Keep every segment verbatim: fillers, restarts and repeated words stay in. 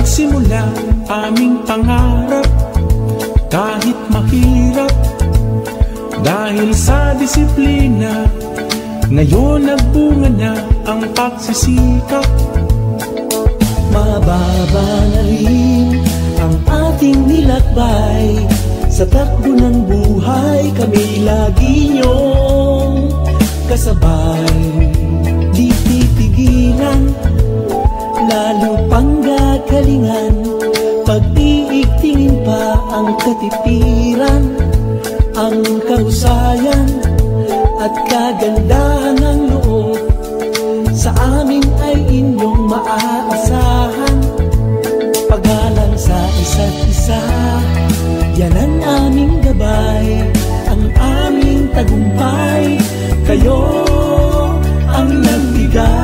Simula aming pangarap, kahit mahirap, dahil sa disiplina, ngayon nagbunga na ang pagsisikap. Mababa na rin ang ating nilakbay, sa takbo ng buhay kami lagi niyong kasabay. Di titigilan, lalo pang gagalingan, pag-iigtingin pa ang katipiran, ang kahusayan at kagandahan ng loob. Sa amin ay inyong maaasahan. Paggalang sa isa't isa, yan ang aming gabay, ang aming tagumpay, kayo ang nagbigay.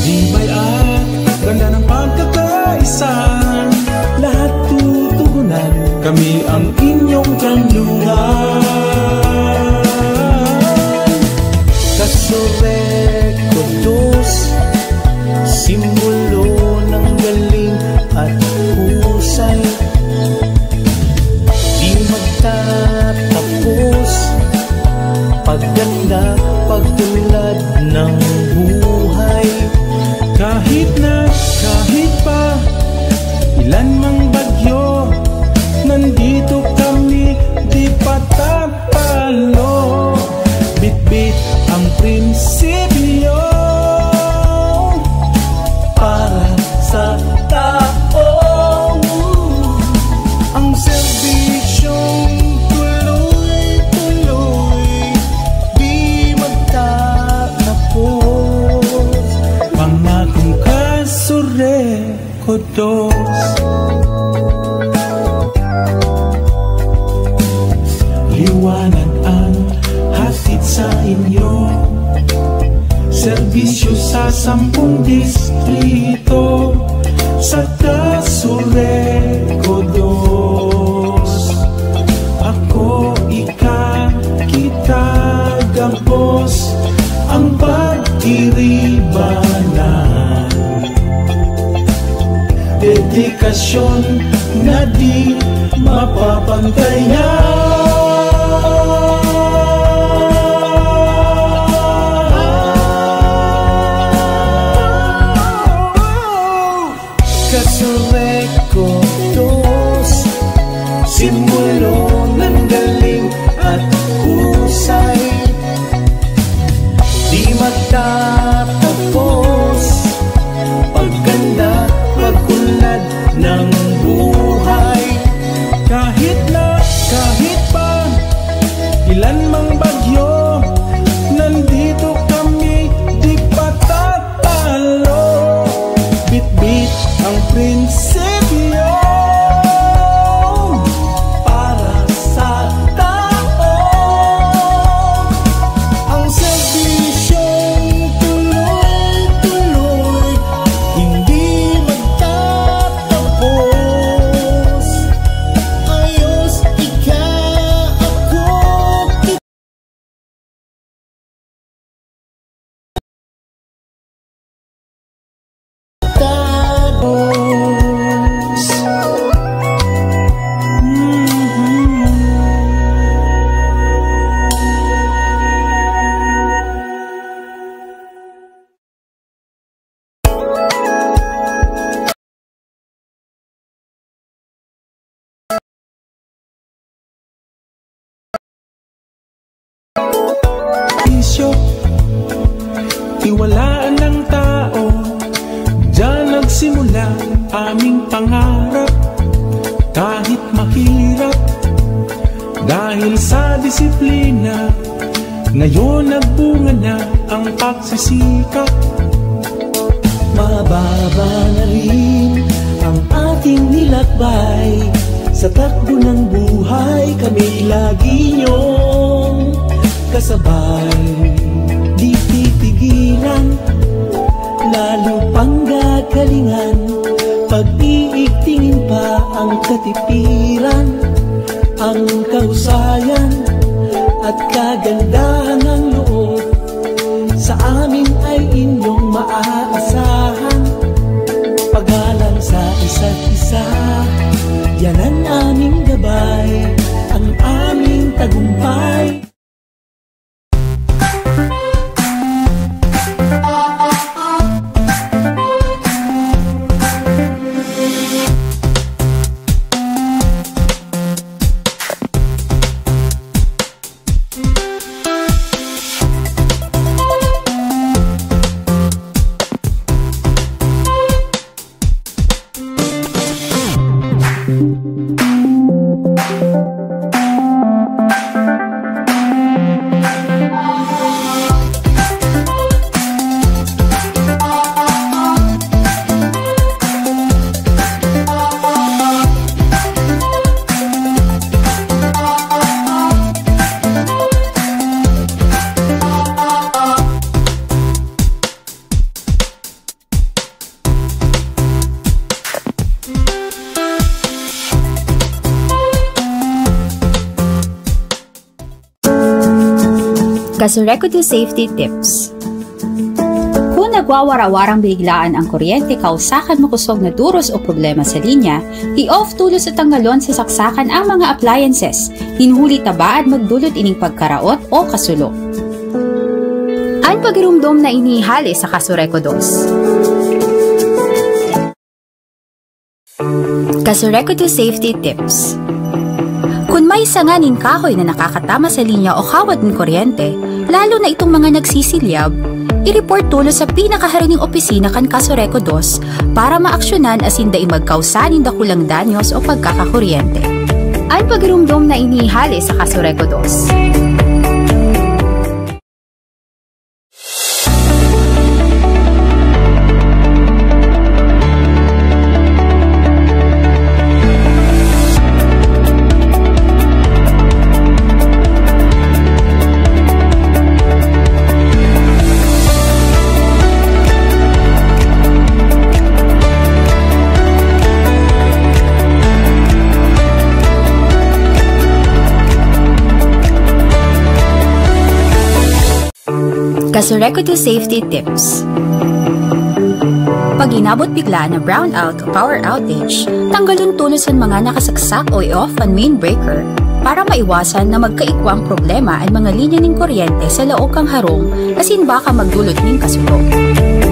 Di bayat, ganda ng pagkakaisa, lahat tutugunan, kami ang inyong kanlungan. Kasurek ko dos, simbolo ng galing at husay. Di magtatapos, pagganda, pagtulad ng buhay. Kahit na, kahit pa, ilan mang bagyo, nandito kami, di patatalo. Bitbit ang prinsipyo para sa tao. Ang serbisyong tuloy-tuloy, di magtatapos. Pangakong Kasurek ko dos. Liwanag ang hatid sa inyo. Serbisyo sa sampung distrito, sa Kasurek ko dos. Ako, ika, kita, gabos, ang pagtiribanan. Dedikasyon na di mapapantayan. Kasurek ko dos, simbolo ng galing at husay. Di magtatapos, pagganda, pag-unlad ng buhay. Kahit na, kahit pa, ilan mang bagyo, nandito kami, di patatalo. Bitbit ang prinsipyo para sa tao. Ang serbisyong tuloy-tuloy, hindi magtatapos. Ayos, ika, ako, Isyo, tiwalaan ng tao. Diyan nagsimula aming pangarap. Kahit mahirap, dahil sa disiplina, ngayon nagbunga na ang pagsisikap. Mababa na rin ang ating nilakbay. Sa takbo ng buhay, kami lagi niyong kasabay. Di titigilan, lalo pang gagalingan. Pag-iigtingin pa ang katipiran, ang kahusayan at kagandahan ng loob. Sa amin ay inyong maaasahan. Pagalang sa isa't isa, yan ang aming gabay, ang aming tagumpay. Kasureku to Safety Tips. Kun nagwawara-warang biniglaan ang kuryente kausa kan makosog na duros o problema sa linya, i-off tolos o tanggalon sa saksakan ang mga appliances, nin huli ta baad magdulot ining pagkaraot o kasulo. An pagiromdom na ini hale sa Kasureku dos. Kasureku to Safety Tips. Kun may sanga nin kahoy na nakakatama sa linya o kawad nin kuryente, lalo na itong mga nagsisilyab, i-report tolos sa pinakaharaning opisina kan Kasureku dos para maaksyonan asin dai magkausa nin dakulang danyos o pagkakakuryente. An pagiromdom na ini hale sa Kasureku dos. Kasureku to Safety Tips. Pag inabot biglaan na brownout o power outage, tanggalon tolos an mga nakasaksak o i-off an main breaker para maiwasan na magkaigwang problema an mga linya nin kuryente sa laog kan harong asin baka magdulot nin kasulo.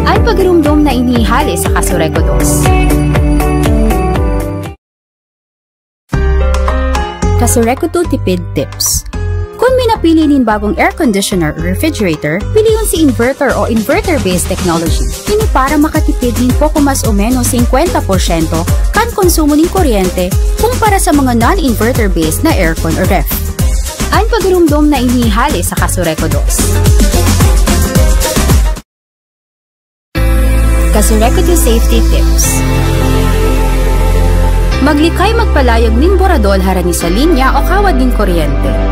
An pagiromdom na ini hale sa Kasureku dos. Kasureku to Tipid Tips. Kun minapili nin bagong air conditioner o refrigerator, pilion si inverter o inverter-based technology. Ini para makatipid nin poko mas o menos singkwenta porsyento kan konsumo nin kuryente kumpara sa mga non-inverter-based na aircon o ref. An pagiromdom na ini hale sa Kasureku dos. Kasureku to Safety Tips. Maglikay magpalayag nin boradol harani sa linya o kawad nin kuryente.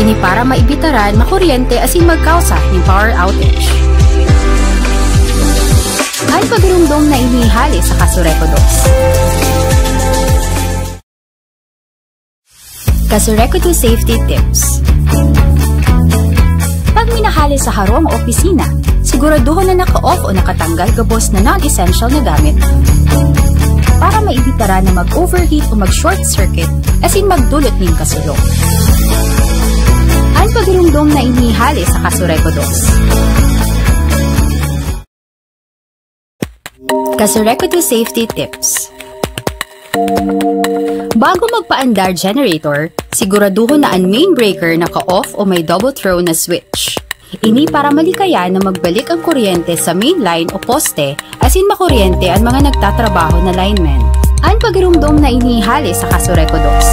Ini para maibitaran makuryente asin magkausa nin power outage. An pagiromdom na ini hale sa Kasureku dos. Kasureku to Safety Tips. Pag minahale sa harong o opisina, siguraduhon na naka-off o nakatanggal gabos na non-essential na gamit para maibitaran na mag-overheat o mag-short circuit asin magdulot nin kasulo. An pagiromdom na ini hale sa Kasureku dos. Kasureku to Safety Tips. Bago magpaandar generator, siguraduhon na an main breaker naka-off o may double throw na switch. Ini para malikayan na magbalik ang kuryente sa main line o poste asin makuryente an mga nagtatrabaho na linemen. An pagiromdom na ini hale sa Kasureku dos.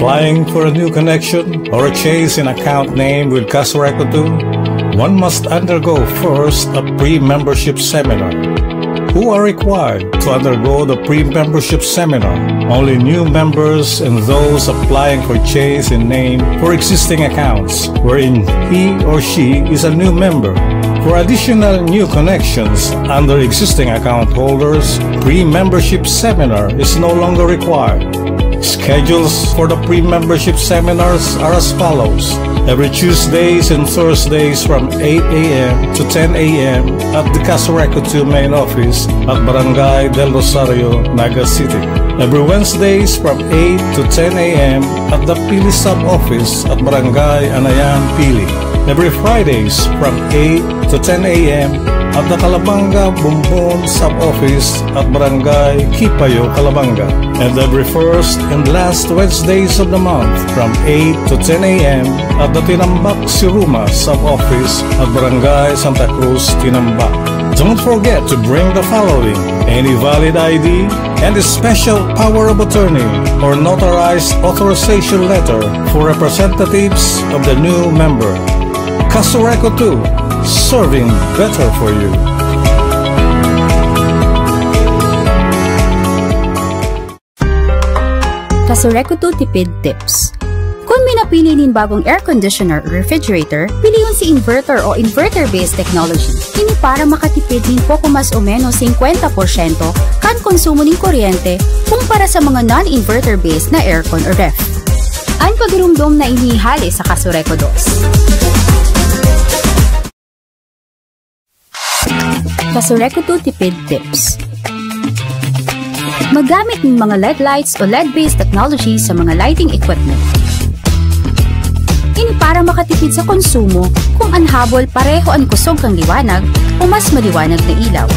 Applying for a new connection or a change in account name with Kasureku two, one must undergo first a pre-membership seminar. Who are required to undergo the pre-membership seminar? Only new members and those applying for change in name for existing accounts wherein he or she is a new member. For additional new connections under existing account holders, pre-membership seminar is no longer required. Schedules for the pre-membership seminars are as follows. Every Tuesdays and Thursdays from eight a m to ten a m at the Casureco two main office at Barangay Del Rosario, Naga City. Every Wednesdays from eight to ten a m at the Pili Sub-Office at Barangay Anayan, Pili. Every Fridays from eight to ten a m at the Calabanga Bumbon Sub-Office at Barangay Kipayo, Calabanga. And every first and last Wednesdays of the month from eight to ten a m at the Tinambac Siruma Sub-Office at Barangay Santa Cruz, Tinambac. Don't forget to bring the following: any valid I D and a special power of attorney or notarized authorization letter for representatives of the new member. Casureco two, serving better for you. Casureco two Tipid Tips. Kun minapili nin bagong air conditioner o refrigerator, pilion si inverter o inverter-based technology. Ini para makatipid nin poko mas o menos singkwenta porsyento kan konsumo nin kuryente kumpara sa mga non-inverter-based na aircon o ref. An pagirumdom na ini hale sa Casureco dos. Casureco two Tipid Tips. Maggamit ng mga L E D lights o L E D-based technology sa mga lighting equipment. Ini para makatipid sa konsumo kung an habol pareho an kusog kan liwanag o mas maliwanag na ilaw.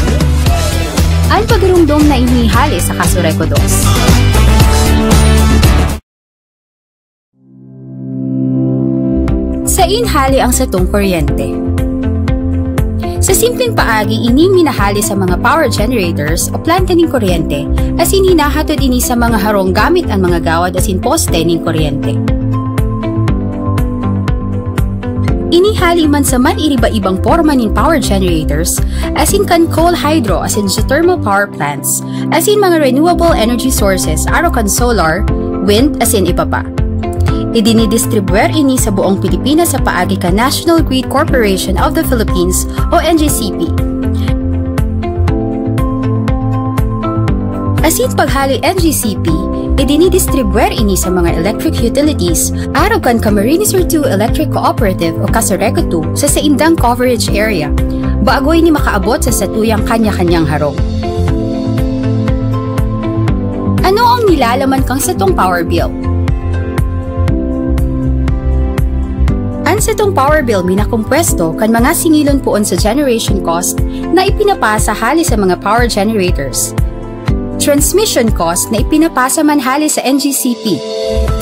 An pagirumdom na ini hale sa Casureco dos. Sain hale ang satong kuryente? Sa simpleng paagi, ini minahale sa mga power generators o planta nin kuryente, asin hinahatod ini sa mga harong gamit an mga gawad asin poste nin kuryente. Ini hale man sa man-iriba-ibang porma nin power generators, asin kan coal hydro asin geothermal power plants, asin mga renewable energy sources, arog kan solar, wind, asin iba pa. Idinidistribuyar ini sa buong Pilipinas sa paagi kan National Grid Corporation of the Philippines o N G C P. Asin paghale N G C P, idinidistribuyar ini sa mga electric utilities, arog kan Camarines Sur two Electric Cooperative o Casureco two sa saindang coverage area, bago ini makaabot sa satuyang kanya-kanyang harong. Ano ang nilalaman kan satong power bill? An satong power bill minakompwesto kan mga singilon poon sa generation cost na ipinapasa hale sa mga power generators, transmission cost na ipinapasa man hale sa N G C P,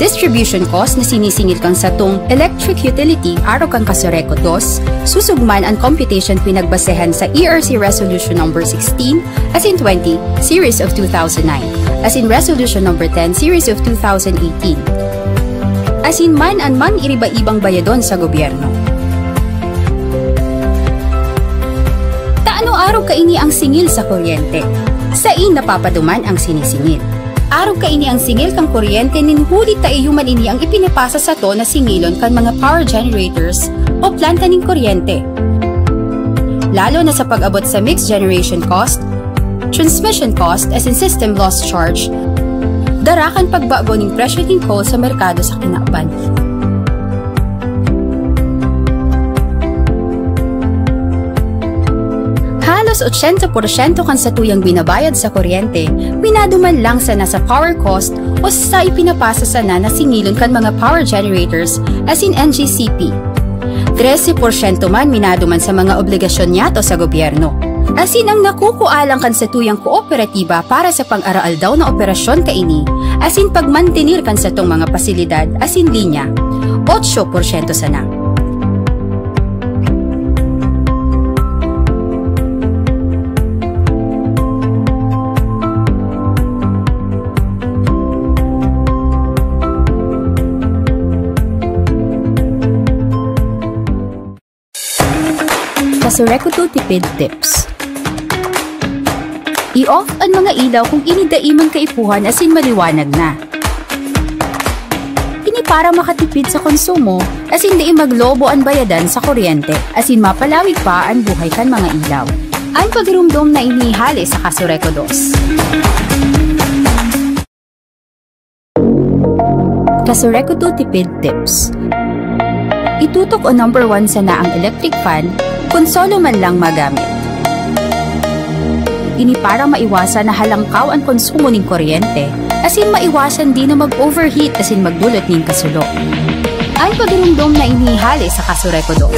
distribution cost na sinisingil kan satong electric utility arog kan Casureco dos, susog man an computation pinagbasehan sa E R C Resolution Number sixteen asin twenty, Series of two thousand nine, asin Resolution Number ten, Series of two thousand eighteen, asin man an man-iriba-ibang bayadon sa gobyerno. Ta ano arog kaini ang singil sa kuryente? Sain napapaduman ang sinisingil? Arog kaini ang singil kan kuryente nin huli ta iyo man ini ang ipinapasa sato na singilon kan mga power generators o planta nin kuryente. Lalo na sa pag-abot sa mixed generation cost, transmission cost asin system loss charge, dara kan pagbago nin presyo nin coal sa merkado sa kinaban. Halos ochenta porsyento kan satuyang binabayad sa kuryente, minaduman lang sana sa power cost o sa ipinapasa sana na singilon kan mga power generators asin N G C P. Trese porsyento man minaduman sa mga obligasyon niyato sa gobyerno. Asin ang nakukua lang kan satuyang kooperatiba para sa pang-araaldaw na operasyon kaini, asin pagmantener kan satong mga pasilidad asin linya, otso porsyento sana. Casureco two Tipid Tips. I-off an mga ilaw kung ini dai man kaipuhan asin maliwanag na. Ini para makatipid sa konsumo, asin dai maglobo an bayadan sa kuryente, asin mapalawig pa an buhay kan mga ilaw. An pagirumdom na ini hale sa Casureco dos. Kasurekodo Tipid Tips. Itutok o number one sana ang electric fan kun solo man lang magamit. Ini para maiwasan na halangkaw an konsumo nin kuryente, asin maiwasan din na mag-overheat asin magdulot nin kasulo. An pagirumdom na ini hale sa Kasurekodo.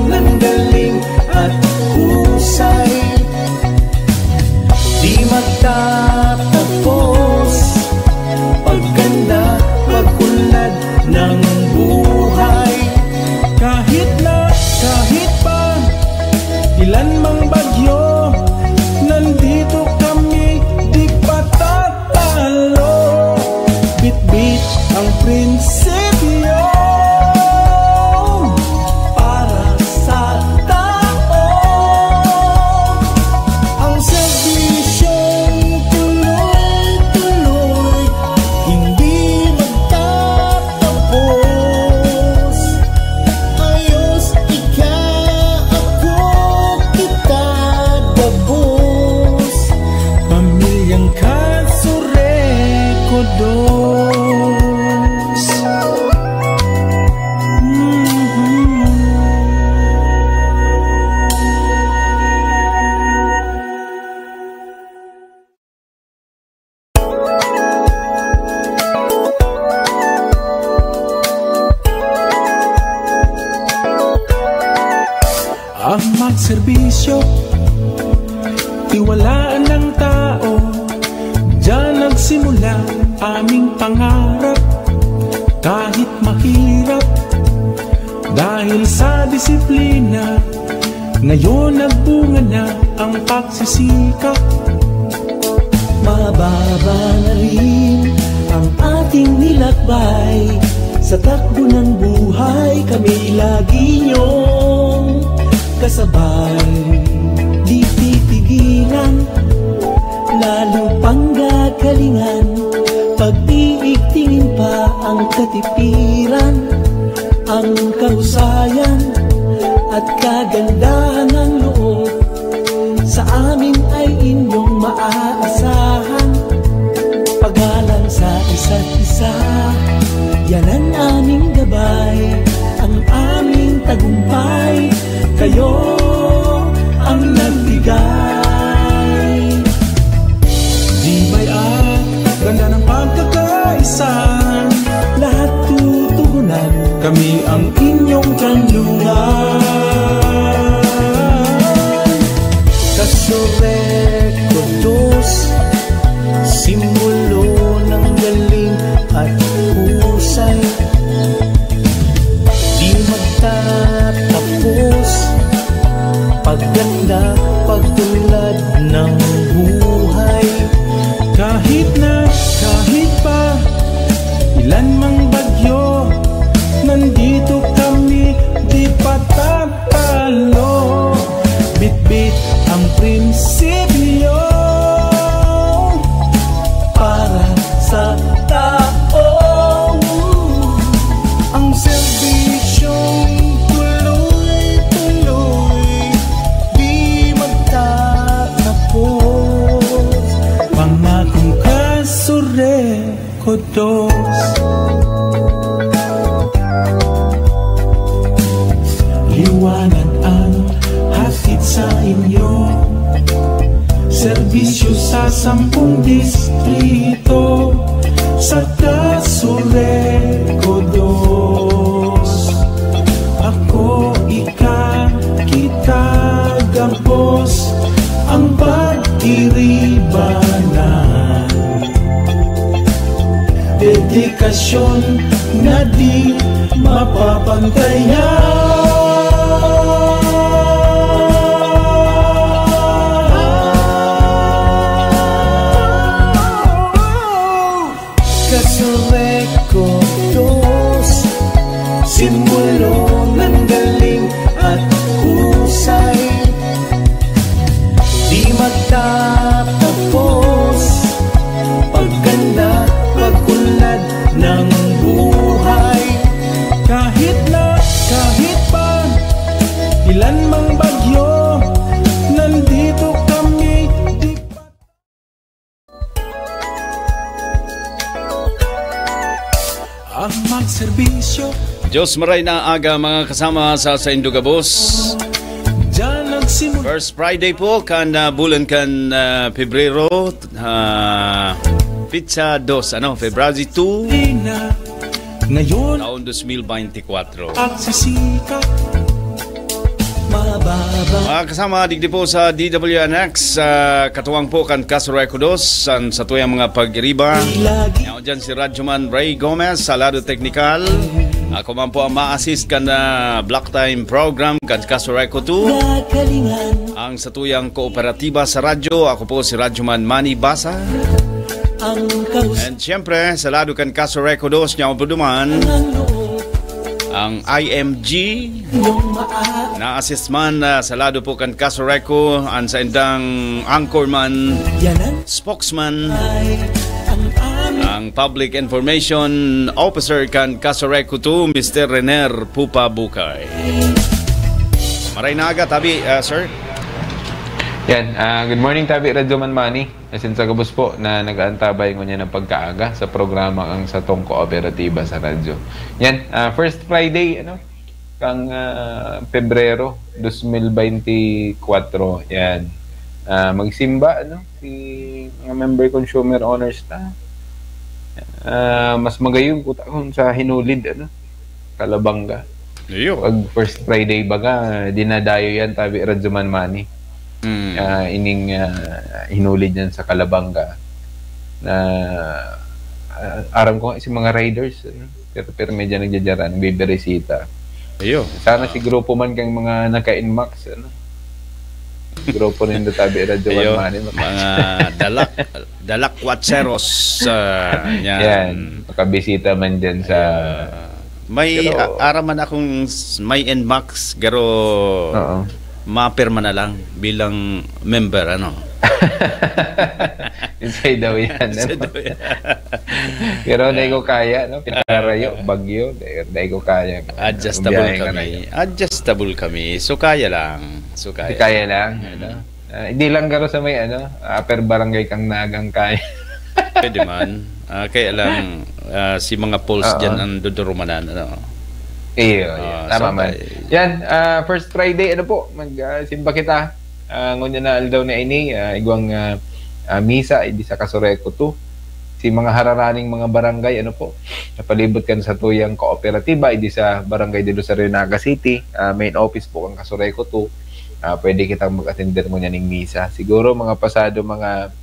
Nanggaling at husay, di magtatapos. Pagganda, pag-unlad ng buhay. Kahit na, kahit pa, ilan mang bagyo, nandito kami, di patatalo. Bitbit ang prinsipyo para sa tao. Ang serbisyong tuloy-tuloy, hindi magtatapos. Ayos, ika, ako, kita, gabos. Pamilyang Kasurekodos. Ang magserbisyo, tiwalaan ng tao. Diyan nagsimula aming pangarap, kahit mahirap. Dahil sa disiplina, ngayon nagbunga na ang pagsisikap. Mababa na rin ang ating nilakbay. Sa takbo ng buhay, kami lagi niyong kasabay. Di titigilan, lalo pang gagalingan. Pag-iigtingin pa ang katipiran, ang kahusayan at kagandahan ng loob. Sa amin ay inyong maaasahan. Paggalang sa isa't isa, yan ang aming gabay, ang aming tagumpay. Kayo ang nagbigay. Di may at ganda ng pagkakaisa, lahat tutugunan, kami ang inyong kanlungan. Kasurekodos, simbolo ng galing at husay. Di magtatapos, pagganda, pag-unlad ng buhay. Kahit na, kahit pa, ilan mang bagyo, nandito kami, di patatalo. Bitbit ang prinsipyo para sa tao. Ang serbisyong tuloy-tuloy, di magtatapos. Pangakong Kasurekodos. Liwanag ang hatid sa inyo. Serbisyo sa sampung distrito, sa Kasurekodos. Ako, ika, kita, gabos, ang pagtiribanan. Dedikasyon na di mapapantayan. Kasurekodos, simbolo ng galing at husay. Di magtatapos, pagganda, pag-unlad ng Diyos maray na aga, mga kasama sa saindo gabos. First Friday po kan ah, bulan kan ah, Pebrero, ah, pizza dos, ano, February two, Ngayon, taon dos mil beintikwatro. Ang sisikat, mababa. Mga kasama, digdi po sa D W N X, ah, katuwang po kan Kasureko Dos, san sa tuyang mga pag-iriba. Lagi. Yaon dyan si Radyoman Ray Gomez, sa lado teknikal. Ako man po ang ma-assist kan ah, Block Time Program, kan Kasureko two. Ang sa tuyang kooperatiba sa radyo, ako po si Radyoman Manny Basa. Ang kaus- And siyempre, sa lado kan Kasureko Dos, niya po duman, ang I M G, na-assist man ah, sa lado po kan Kasureko, ang sa indang anchorman, Yan ang spokesman, ang amin. Ang public information officer kan Kasureko two, Mister Rener Pupa Bukay. Maray na aga, tabi, ah, sir. Yan. Ah, good morning, tabi Radyo Manmani. Asin sa gabos po na nag-aantabay ngunyan ng pagkaaga sa programa ang satong kooperatiba sa radyo. Yan, ah, first Friday, ano, kang ah, Pebrero dos mil beintikwatro. Yan. Ah, magsimba, ano, si mga member consumer owners ta. Ah, mas magayon ko ta kung sa hinulid, ano, Kalabanga. Iyo. Pag first Friday baga, dinadayo yan, tabi Radyo Manmani. Mm. Ah, ining ah, hinulid yan sa Kalabanga na ah, aram ko nga si mga riders, ano, pero, pero medyo nagdadyaran, nagbibirisita. Iyo. Sana si grupo man kang mga naka-Nmax, ano. Grupo nindo tabi Radyo Iyo, Manmani, no? Mga dalak, dalak watseros, ah, yan. Yan, makabisita man dyan sa Iyo. May Pero a- aram man akong s- may Nmax, garo Oo. mapirma na lang bilang member, ano. Inside daw yan, ano? Inside daw yan. Pero dahil ko kaya, no? Pinarayo, bagyo, dahil, dahil ko kaya. Adjustable Biyahe ka kami. na. Adjustable kami. So, kaya lang. So, kaya. Kaya lang, Mm. ano? Ah, hindi lang garo sa may, ano, upper barangay kang Nagang kaya. Pwede man. Ah, kaya lang, ah, si mga polls Oo. dyan ang dudurumanan, ano? Iyo, iyo. Ah, Tama so, man. kay- Yan, ah, first Friday, ano po, mag, ah, simba kita. Ah, ngunyan na aldaw na ini, ah, igwang ah, ah, misa, idi sa Kasureko two. Si mga hararaning mga barangay, ano po, napalibot kan sa tuyang kooperatiba, idi sa Barangay de Rosario, Naga City, ah, main office po kan Kasureko two. Ah, pwede kitang mag-attender ngunyan ning misa. Siguro mga pasado mga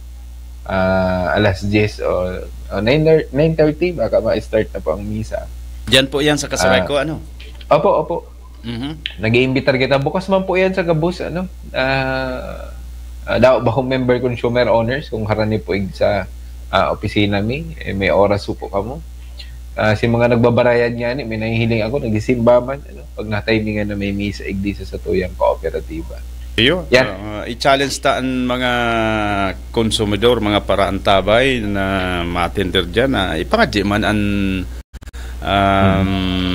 ah, alas diyes o, o nine, nine thirty, baka ma-start na po ang misa. Diyan po yan sa Kasureko, Ah, ano? Opo, opo. Mhm. Nag-iimbitar kita. Bukas man po yan sa gabos, ano? Ah, ah, daw, bakong member consumer owners, kung harani po ig sa ah, opisina mi, eh, may oras po kamo. Ah, si mga nagbabarayad nga ni, may nahihiling ako, nagsisimba man, ano, pag natimingan na may misa igdi sa satuyang kooperatiba. Iyo, Yan. ah, i-challenge ta an mga konsumidor, mga paraantabay na matender diyan, na ipangadyi man an, um,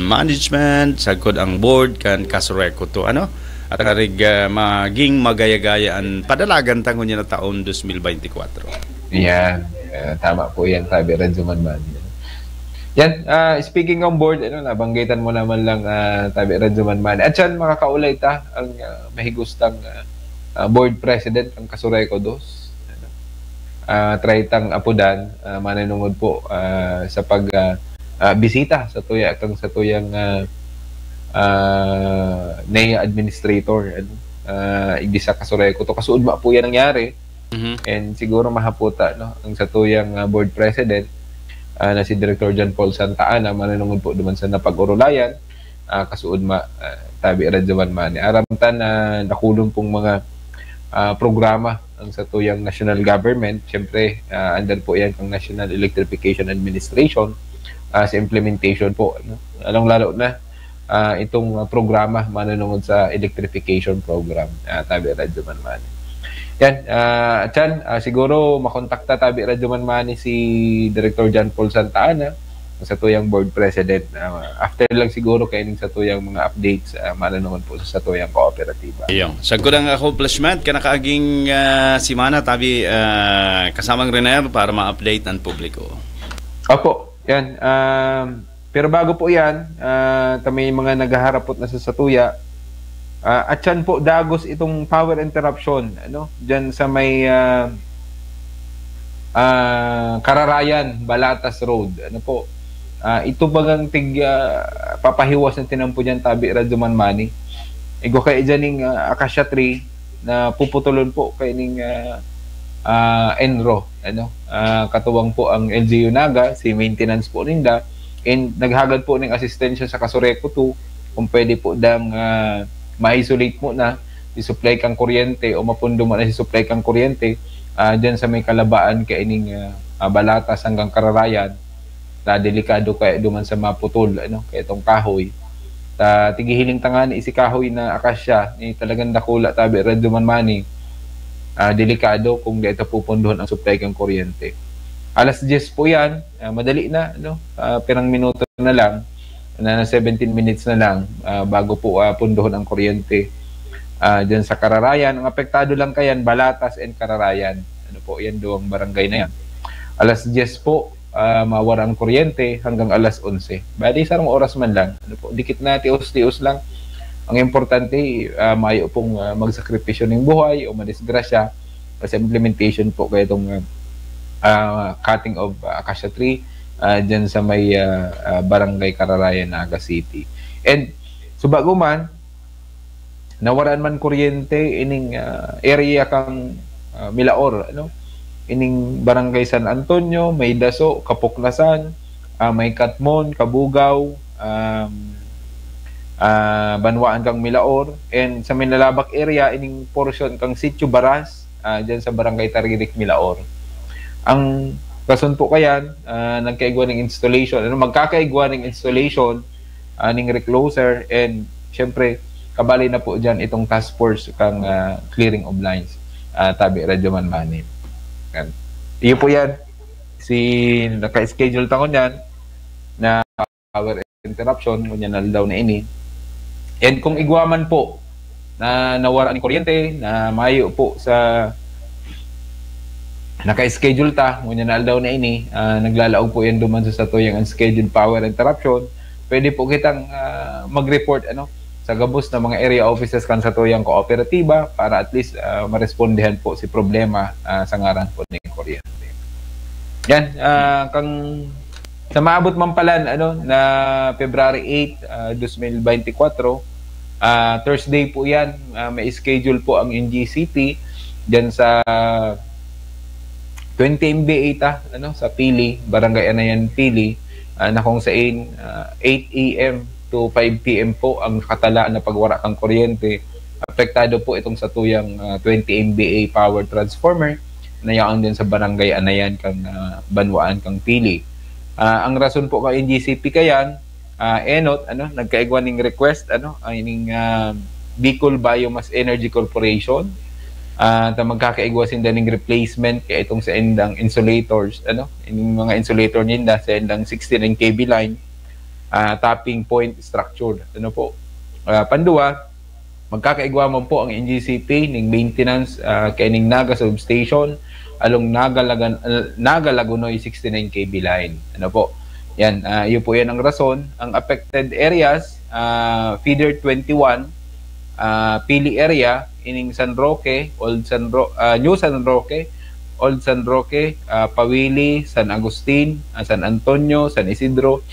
management, sagkod ang board, kan Kasureko to, ano? At arig, ah, maging magaya-gaya an padalagan ta ngunyan na taon dos mil beintikwatro. Yan. Ah, tama po yan, Tabi Radyo Manmani. Yan, ah, speaking of board, ano, nabanggitan mo naman lang, ah, Tabi Radyo Manmani. At yan, makakaulay ta ang ah, mahigustang ah, ah, board president ang Kasureko dos. Ano? Ah, try tang apudan, ah, mananungod po ah, sa pag ah, ah, bisita sa tuya kang sa tuyang ah, ah, NEA administrator, ano? Ah, igdi sa Kasureko to. Kasuod ma po yan nangyari. Mhm. And siguro mahaputa, no, ang satuyang ah, board president ah, na si Director John Paul Santa Ana, mananungod po duman sa napag-orulayan, ah, kasuod ma, ah, Tabi Radyo Manmani. Aram ta na nakulong pong mga ah, programa ang satuyang national government. Siyempre, ah, under po yan kang National Electrification Administration ah, sa implementation po. Ano? Lalong-lalo na ah, itong ah, programa manunungod sa electrification program, ah, Tabi Radyo Manmani. Yan, ah, Chan, ah, siguro makontakta Tabi Radyo Manmani si Director John Paul Santa Ana, ang satuyang board president. Ah, after lang siguro kaining satuyang mga updates, ah, manunungod po sa satuyang kooperatiba. Iyo. Sagkod ang accomplishment, kanakaaging ah, simana, Tabi, ah, kasamang Riner para ma-update ang publiko. Opo, yan. Um, Pero bago po yan, ah, ta may mga naghaharapot na sa satuya, ah, at yan po dagos itong power interruption, ano, dyan sa may ah, ah, Kararayan, Balatas Road. Ano po, ah, ito bagang tig ah, papahiwas na tinampo dyan, tabi Radyo Manmani. Igwa kayo dyan ning ah, acacia tree na puputulon po kay ning ah, ah, ENRO, ano, ah, katuwang po ang L G U Naga, si maintenance po ninda, and naghagad po ng asistensya sa Kasureco two, kung pwede po dang ah, ma-isolate mo na, i-supply kang kuryente o mapundo mo na i-supply kang kuryente ah, dyan sa may kalabaan kaining ah, ah, Balatas hanggang Kararayan, na delikado kaya duman sa maputol, ano, kaya itong kahoy. Ta tigihiling tangan isi kahoy na akasya ni talagang dakula, tabi Radyo Manmani, ah, delikado kung di ito pupundohon ang supply kang kuryente. Alas diyes po yan, ah, madali na, no? Ah, pirang minuto na lang, na, na seventeen minutes na lang ah, bago po ah, pundohon ang kuryente ah, dyan sa Kararayan. Ang apektado lang kayan, Balatas and Kararayan. Ano po, yan, duwang barangay na yan. Alas diyes po, ah, mawara ang kuryente hanggang alas onse. Bali, sarong oras man lang. Ano po, dikit na, tios-tios lang. Ang importante, ah, mayo pong ah, magsakripisyo ng buhay o madisgrasya sa implementation po kaya itong ah, ah, cutting of ah, acacia tree ah, dyan sa may ah, ah, barangay Kararayan, Naga City. And subago man, nawaran man kuryente ining ah, area kang ah, Milaor, ano? Ining barangay San Antonio, may Daso, Kapuklasan, ah, may Katmon, Kabugaw, um, ah, banwaan kang Milaor, and sa Minalabak area, ining portion kang Sitio Baras, ah, dyan sa Barangay Taririk, Milaor. Ang rason po kayan, ah, nagkaigwa ng installation, ano, magkakaigwa ng installation ah, ning recloser, and syempre, kabali na po dyan itong task force kang ah, clearing of lines, ah, tabi Radyo Manmani. Yan. Iyo po yan. Si naka-schedule tangon yan na power interruption, ngunyan na daw na ini. And kung igwa man po na nawara ni kuryente, na mayo po sa naka-schedule ta, ngunyan na aldaw na ini, ah, naglalaog po yan duman sa satuyang unscheduled power interruption. Pwede po kitang ah, mag-report, ano, sa gabos na mga area offices kan satuyang kooperatiba para at least ah, marespondehan po si problema ah, sa ngaran po ng kuryente. Yan, ah, kang sa maabot man pala, ano, na February eight, ah, dos mil beintikwatro, ah, Thursday po yan, ah, may schedule po ang N G C P dyan sa twenty M B A ta, ano, sa Pili, Barangay Anayan, Pili, ah, na kung sain, ah, eight A M to five P M po ang nakatala na pagwara kang kuryente. Apektado po itong satuyang ah, twenty M B A power transformer na yaon din sa Barangay Anayan kang ah, banwaan kang Pili. Ah, ang rason po kang N G C P kayan, ah, enot, ano, nagkaigwa ning request, ano, ay ning ah, Bicol Biomass Energy Corporation. Ah, ta magkakaigwa sinda ning replacement kaya itong sa indang insulators, ano, ining mga insulator ninda sa indang sixty-nine K V line, ah, tapping point structure. Ano po? Ah, pandua, magkakaigwa man po ang N G C P ning maintenance ah, kaining Naga Substation along Naga, Lagan, Naga Lagunoy sixty-nine K V line. Ano po? Yan, ah, iyo po yan ang rason. Ang affected areas, ah, feeder twenty-one, ah, Pili area, ining San Roque, Old San Ro-, ah, New San Roque, Old San Roque, ah, Pawili, San Agustin, ah, San Antonio, San Isidro,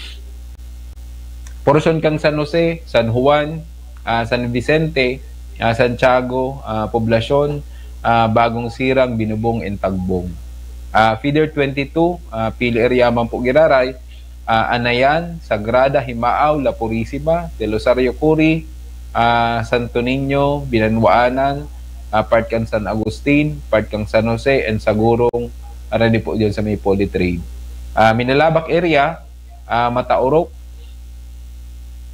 portion kang San Jose, San Juan, ah, San Vicente, ah, Santiago, ah, Poblacion, ah, Bagong Sirang, Binubong, and Tagbong. Ah, feeder twenty-two, ah, Pili area man po giraray, ah, Anayan, Sagrada, Himaaw, La Purisima, Del Rosario Curi, ah, Santo Niño, Binanwaanan, ah, part kan San Agustin, part kang San Jose, and Sagurong, arani po dyan sa may Polytrade. Ah, Minalabak area, ah, Mataorok,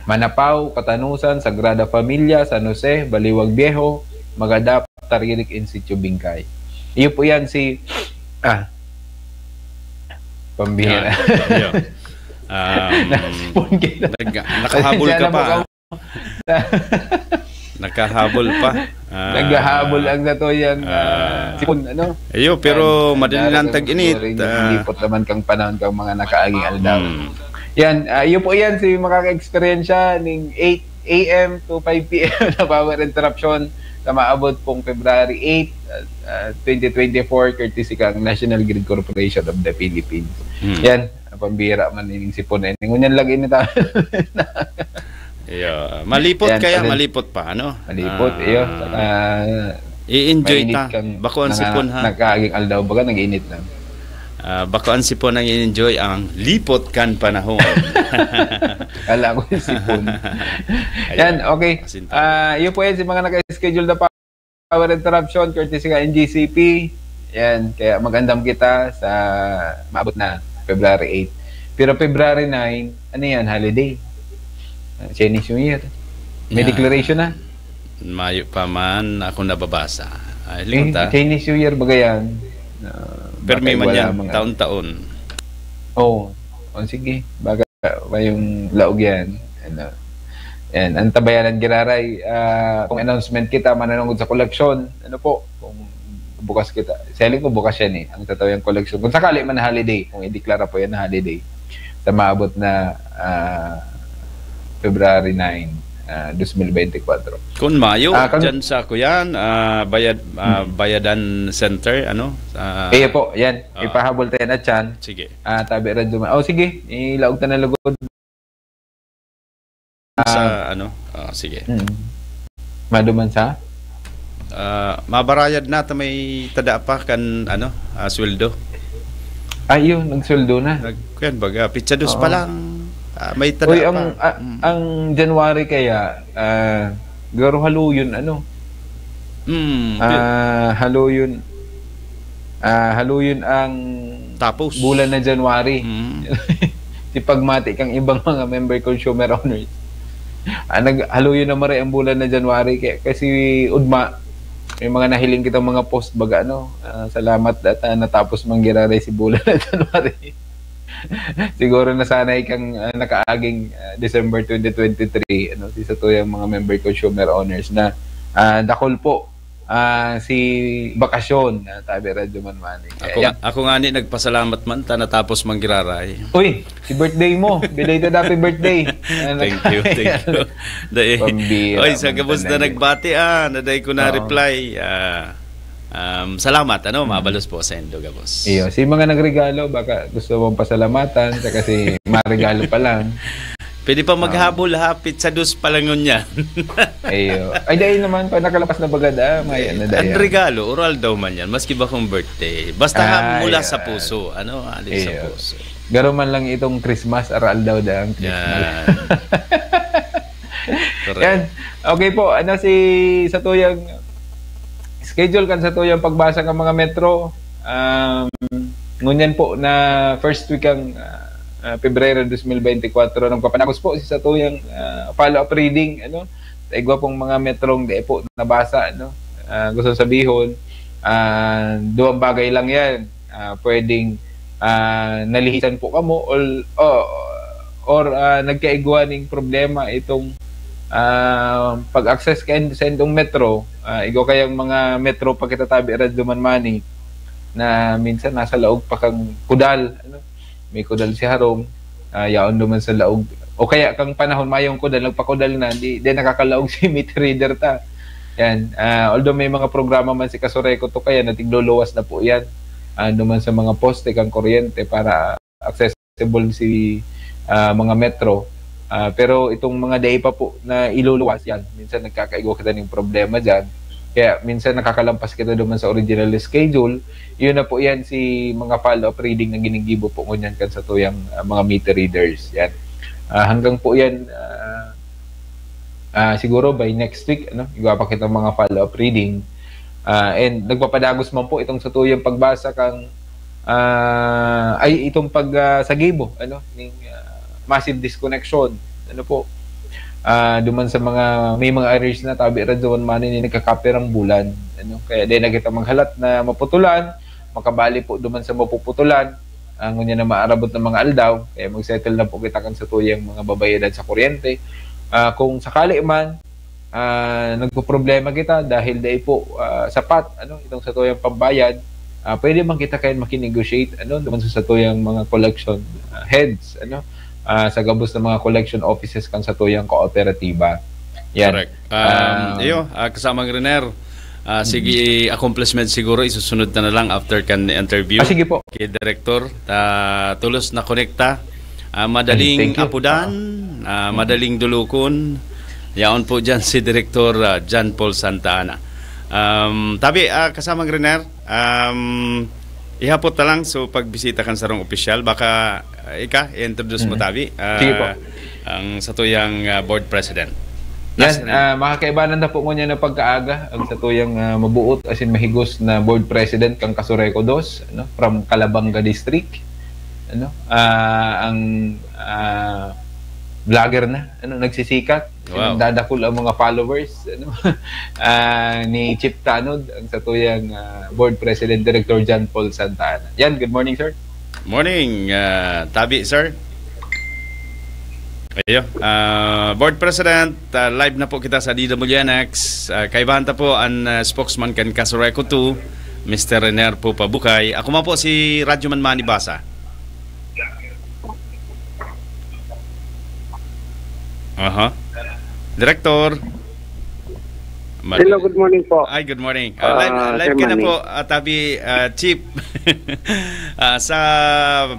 Manapao, Katanusan, Sagrada Familia, San Jose, Baliwag Viejo, Magadap, Taririk, in Sitio Bingkay. Iyo po yan si, ah, pambihira. Ah, iyo. Um, Nasipon kita. Nag-, nakahabol Pasensya ka na po pa. Kamo. Nakahabol pa. Ah, Naghahabol ang sato yan. Ah, ah, sipon, ano? Iyo, pero Yan, madali lang tag-init, siguro rin yung ah, lipot naman kang panahon kang mga nakaaging aldaw. Hmm. Yan, ah, iyo po yan, si makaka-eksperyensya ning eight a m to five p m na power interruption sa maabot pong February eight, ah, ah, twenty twenty-four, courtesy kang National Grid Corporation of the Philippines. Hmm. Yan, ang pambira man ining sipon. Eh, ngunyan lagi na tayo. Yeah. Malipot Yan, kaya, ano? Malipot pa, ano? Malipot, Ah, iyo. Ah, I-enjoy mainit ta. kang Bako ang mga sipon, ha? Nagkaaging aldaw baga, nag-init lang. Ah, bako ang sipon ang i-enjoy, ang lipot kan panahon. Kala ko yung sipon. Ayan. Yan, okay. Asin to. Ah, iyo po yan, si mga naka-schedule na power interruption, courtesy nga N G C P. Yan, kaya mag-andam kita sa maabot na February eight. Pero February nine, ano yan, holiday? Ah, Chinese New Year. May Yeah. declaration na. Mayo pa man ako nababasa. Ay, Eh, likot, ah. Chinese New Year ba yan? Ah, Permi baka man wala yan, mga taon-taon. Oo. O sige, baka may yung laog yan. Ano? Yan, ang tabayanan giraray, ah, kung announcement kita, mananungod sa koleksyon. Ano po? Kung bukas kita. Selling ko bukas yan eh. Ang tataw yung koleksyon. Kung sakali man na holiday, kung ideklara po yan na holiday, sa maabot na ah, February nine, ah, twenty twenty-four. Kung mayo, Ah, kang- dyan sa kuyan, ah, bayad, ah, Hmm. bayadan center, ano? Sa, Kaya po, yan. Ah. Ipahabol tayo na chan. Sige. Ah, tabi radyo man. Oh, sige. Ilaog ta na lugod. Sa, ano? Ah, sige. Hmm. Maduman sa? Ah, mabarayad na ta may tada pa kan, ano, ah, sweldo. Ah, yun. Nagsweldo na. Nag, kuyan baga, pitsa dos Oo. pa lang. Ah, may tada Uy, pa. ang, ah, Mm. ang January kaya, ah, garo haloyon, ano? Mm, Ah, haloyon. Ah, haloyon ang Tapos? bulan na January. Mm. Si pagmati kang ibang mga member consumer owners. Ah, nag-, haloyon na maray ang bulan na January. Kaya, kasi ugma, may mga nahiling kitang mga post, baga, ano, ah, salamat data natapos man giraray si bulan na January. Siguro nasanay kang, ah, nakaaging, ah, December twenty twenty-three, ano, si satuyang mga member consumer owners na, ah, dakul po, ah, si bakasyon, ah, tabi Radyo Man Mani. Ako, Ayan. Ako nga ni nagpasalamat man ta natapos man giraray. Uy, si birthday mo. Belated happy birthday. Ah, Thank you, thank you. Dai. Pambira Oy, sa man gabos na talaga. Nagbati, ah, naday ko na Oo. reply. Ah, um, salamat, ano, mabalos po sa indo gabos. Iyo, si mga nagregalo, baka gusto mong pasalamatan, sa kasi marigalo pa lang. Pwede pa maghabol, ha? Pitsa dos pa lang ngunyan. Iyo. Ay, dahil naman, pa nakalampas na bagad, ah, may ano, dahil. Ang regalo, oral daw man yan, maski ba kung birthday. Basta Ah, ha, mula yeah. Sa puso, ano, alis sa Iyo. Puso. Garo man lang itong Christmas, aral daw da ang Christmas. Yan. Correct. Yan. Okay po, ano si satuyang schedule kan satuyang pagbasa ng mga metro. Um, ngunyan po na first week ng ah, ah, Pebrero twenty twenty-four, nagpapanagos po si satuyang ah, follow-up reading, ano, sa igwa pong mga metrong di po nabasa, ano. Ah, gusto sabihon, ah, duwang bagay lang yan. Ah, pwedeng ah, nalihisan po kamo or, o, or ah, nagkaigwa ning problema itong ah, pag-access ka sa indong metro, ah, igwa kayang mga metro pa kita tabi Radyo Man Mani na minsan nasa laog pa kang kudal, ano? May kudal si harong, ah, yaon duman sa laog. O kaya kang panahon mayong kudal, nagpakudal na, di, di nakakalaog si meter reader ta. Yan. Ah, although may mga programa man si Kasureco to kaya natigluluwas na po yan. Ah, duman sa mga poste kang kuryente para accessible si ah, mga metro. Ah, pero itong mga day pa po na iluluwas yan, minsan nagkakaigwa kita ng problema dyan. Kaya minsan nakakalampas kita duman sa original schedule. Yun na po yan si mga follow-up reading na ginigibo po ngunyan kan sa tuyang ah, mga meter readers. Yan. Ah, hanggang po yan, ah, ah, siguro by next week, ano, igwa pa kitang mga follow-up reading. Ah, and nagpapadagos man po itong sa tuyang pagbasa kang ah, ay itong pag ah, sagibo, ano, ning ah, massive disconnection, ano po. Ah, duman sa mga may mga arrears na tabi ra duman man ni nagkakapirang bulan, ano. Kaya di na kita maghalat na maputulan, makabali po duman sa mapuputulan. Ang unya na maarabot ng mga aldaw, kaya magsettle na po kita kan sa tuyang mga babayadan sa kuryente. Ah, kung sakali man, ah, nagpoproblema kita dahil dai po ah, sapat, ano, itong sa tuyang pambayad, ah, pwede man kita kayan makinegotiate, ano, naman sa, sa tuyang mga collection ah, heads, ano. ah, sa gabos na mga collection offices kan satuyang kooperatiba. Yan. Correct. Um, Ah, iyo, ah, kasamang Riner, ah, sige, accomplishment siguro isusunod ta na lang after kan interview. Ah, sige po. Kay Director, ta tulos na konekta. Ah, madaling Thank you. apudan, ah, madaling dulukon. Yaon po dyan si Director, ah, John Paul Santa Ana. Um, tabi, ah, kasamang Riner, um, ihapot ta lang so pagbisita kan sarong opisyal. Baka, ah, ika, i-introduce mo, Mm. tabi. Ah, Sige po. ang satuyang, ah, board president. Yan, Nas- ah, makakaibanan na po ngunyan na pagkaaga ang satuyang, ah, mabuot asin mahigos na board president kan Casureco Dos, ano, from Calabanga District. Ano, ah, ang, ah, vlogger na, ano, nagsisikat, Wow. nagdadakul ang mga followers, ano, ah, ni Chief Tanod, ang satuyang, ah, board president, Director John Paul Santa Ana. Yan, good morning, sir. Morning, ah, tabi, sir. Ayo, ah, Board President, ah, live na po kita sa D W N X. Ah, kaibahan ta po an, ah, spokesman kan Casureco Two, Mister Renier Pupa Bukay. Ako man po si Radyoman Manny Basa. Aha. Director. Mag- Hello, good morning po. Ay, good morning. Ah, live, Ah, live Sir ka na Manny. po, ah, tabi, ah, Chief. Ah, sa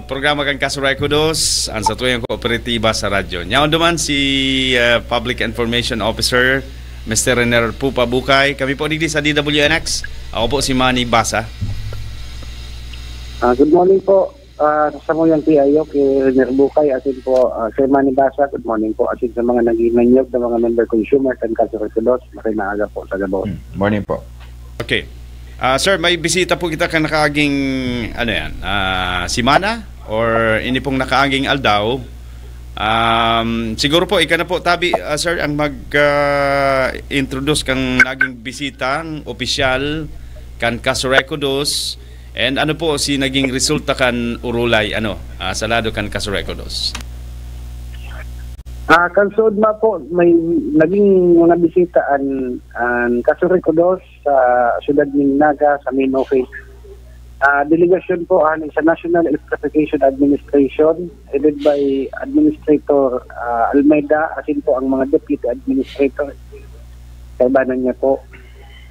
programa kan Casureco Dos, ang satuyang kooperatiba sa radyo. Nyaon duman si, ah, Public Information Officer, Mister Renier Pupa Bukay. Kami po digdi sa D W N X. Ako po si Manny Basa. Ah, good morning po. Ah, sa samuyang P I O, kay Renier Bukay, asin po, ah, Sir Manny Basa, good morning po. Asin sa mga naghihimayog na mga member consumer kan Casureco Dos, maray na aga po sa gabos. Hmm, morning po. Okay. Ah, sir, may bisita po kita kan nakaaging, ano yan, ah, semana or ini pong nakaaging aldaw. Um, siguro po, ika na po, tabi, ah, sir, ang mag, ah, introduce kang naging bisitang opisyal kan Casureco Dos. And ano po si naging resulta kan urulay, ano, ah, sa lado kan Casureco Dos? Ah, kan suod ma po, may naging mga bisita an, an Casureco Dos sa siyudad nin Naga, sa main office. Ah, delegasyon po, ah, sa National Electrification Administration, headed by Administrator, ah, Almeida, asin po ang mga deputy administrator. Kaibanan niya po.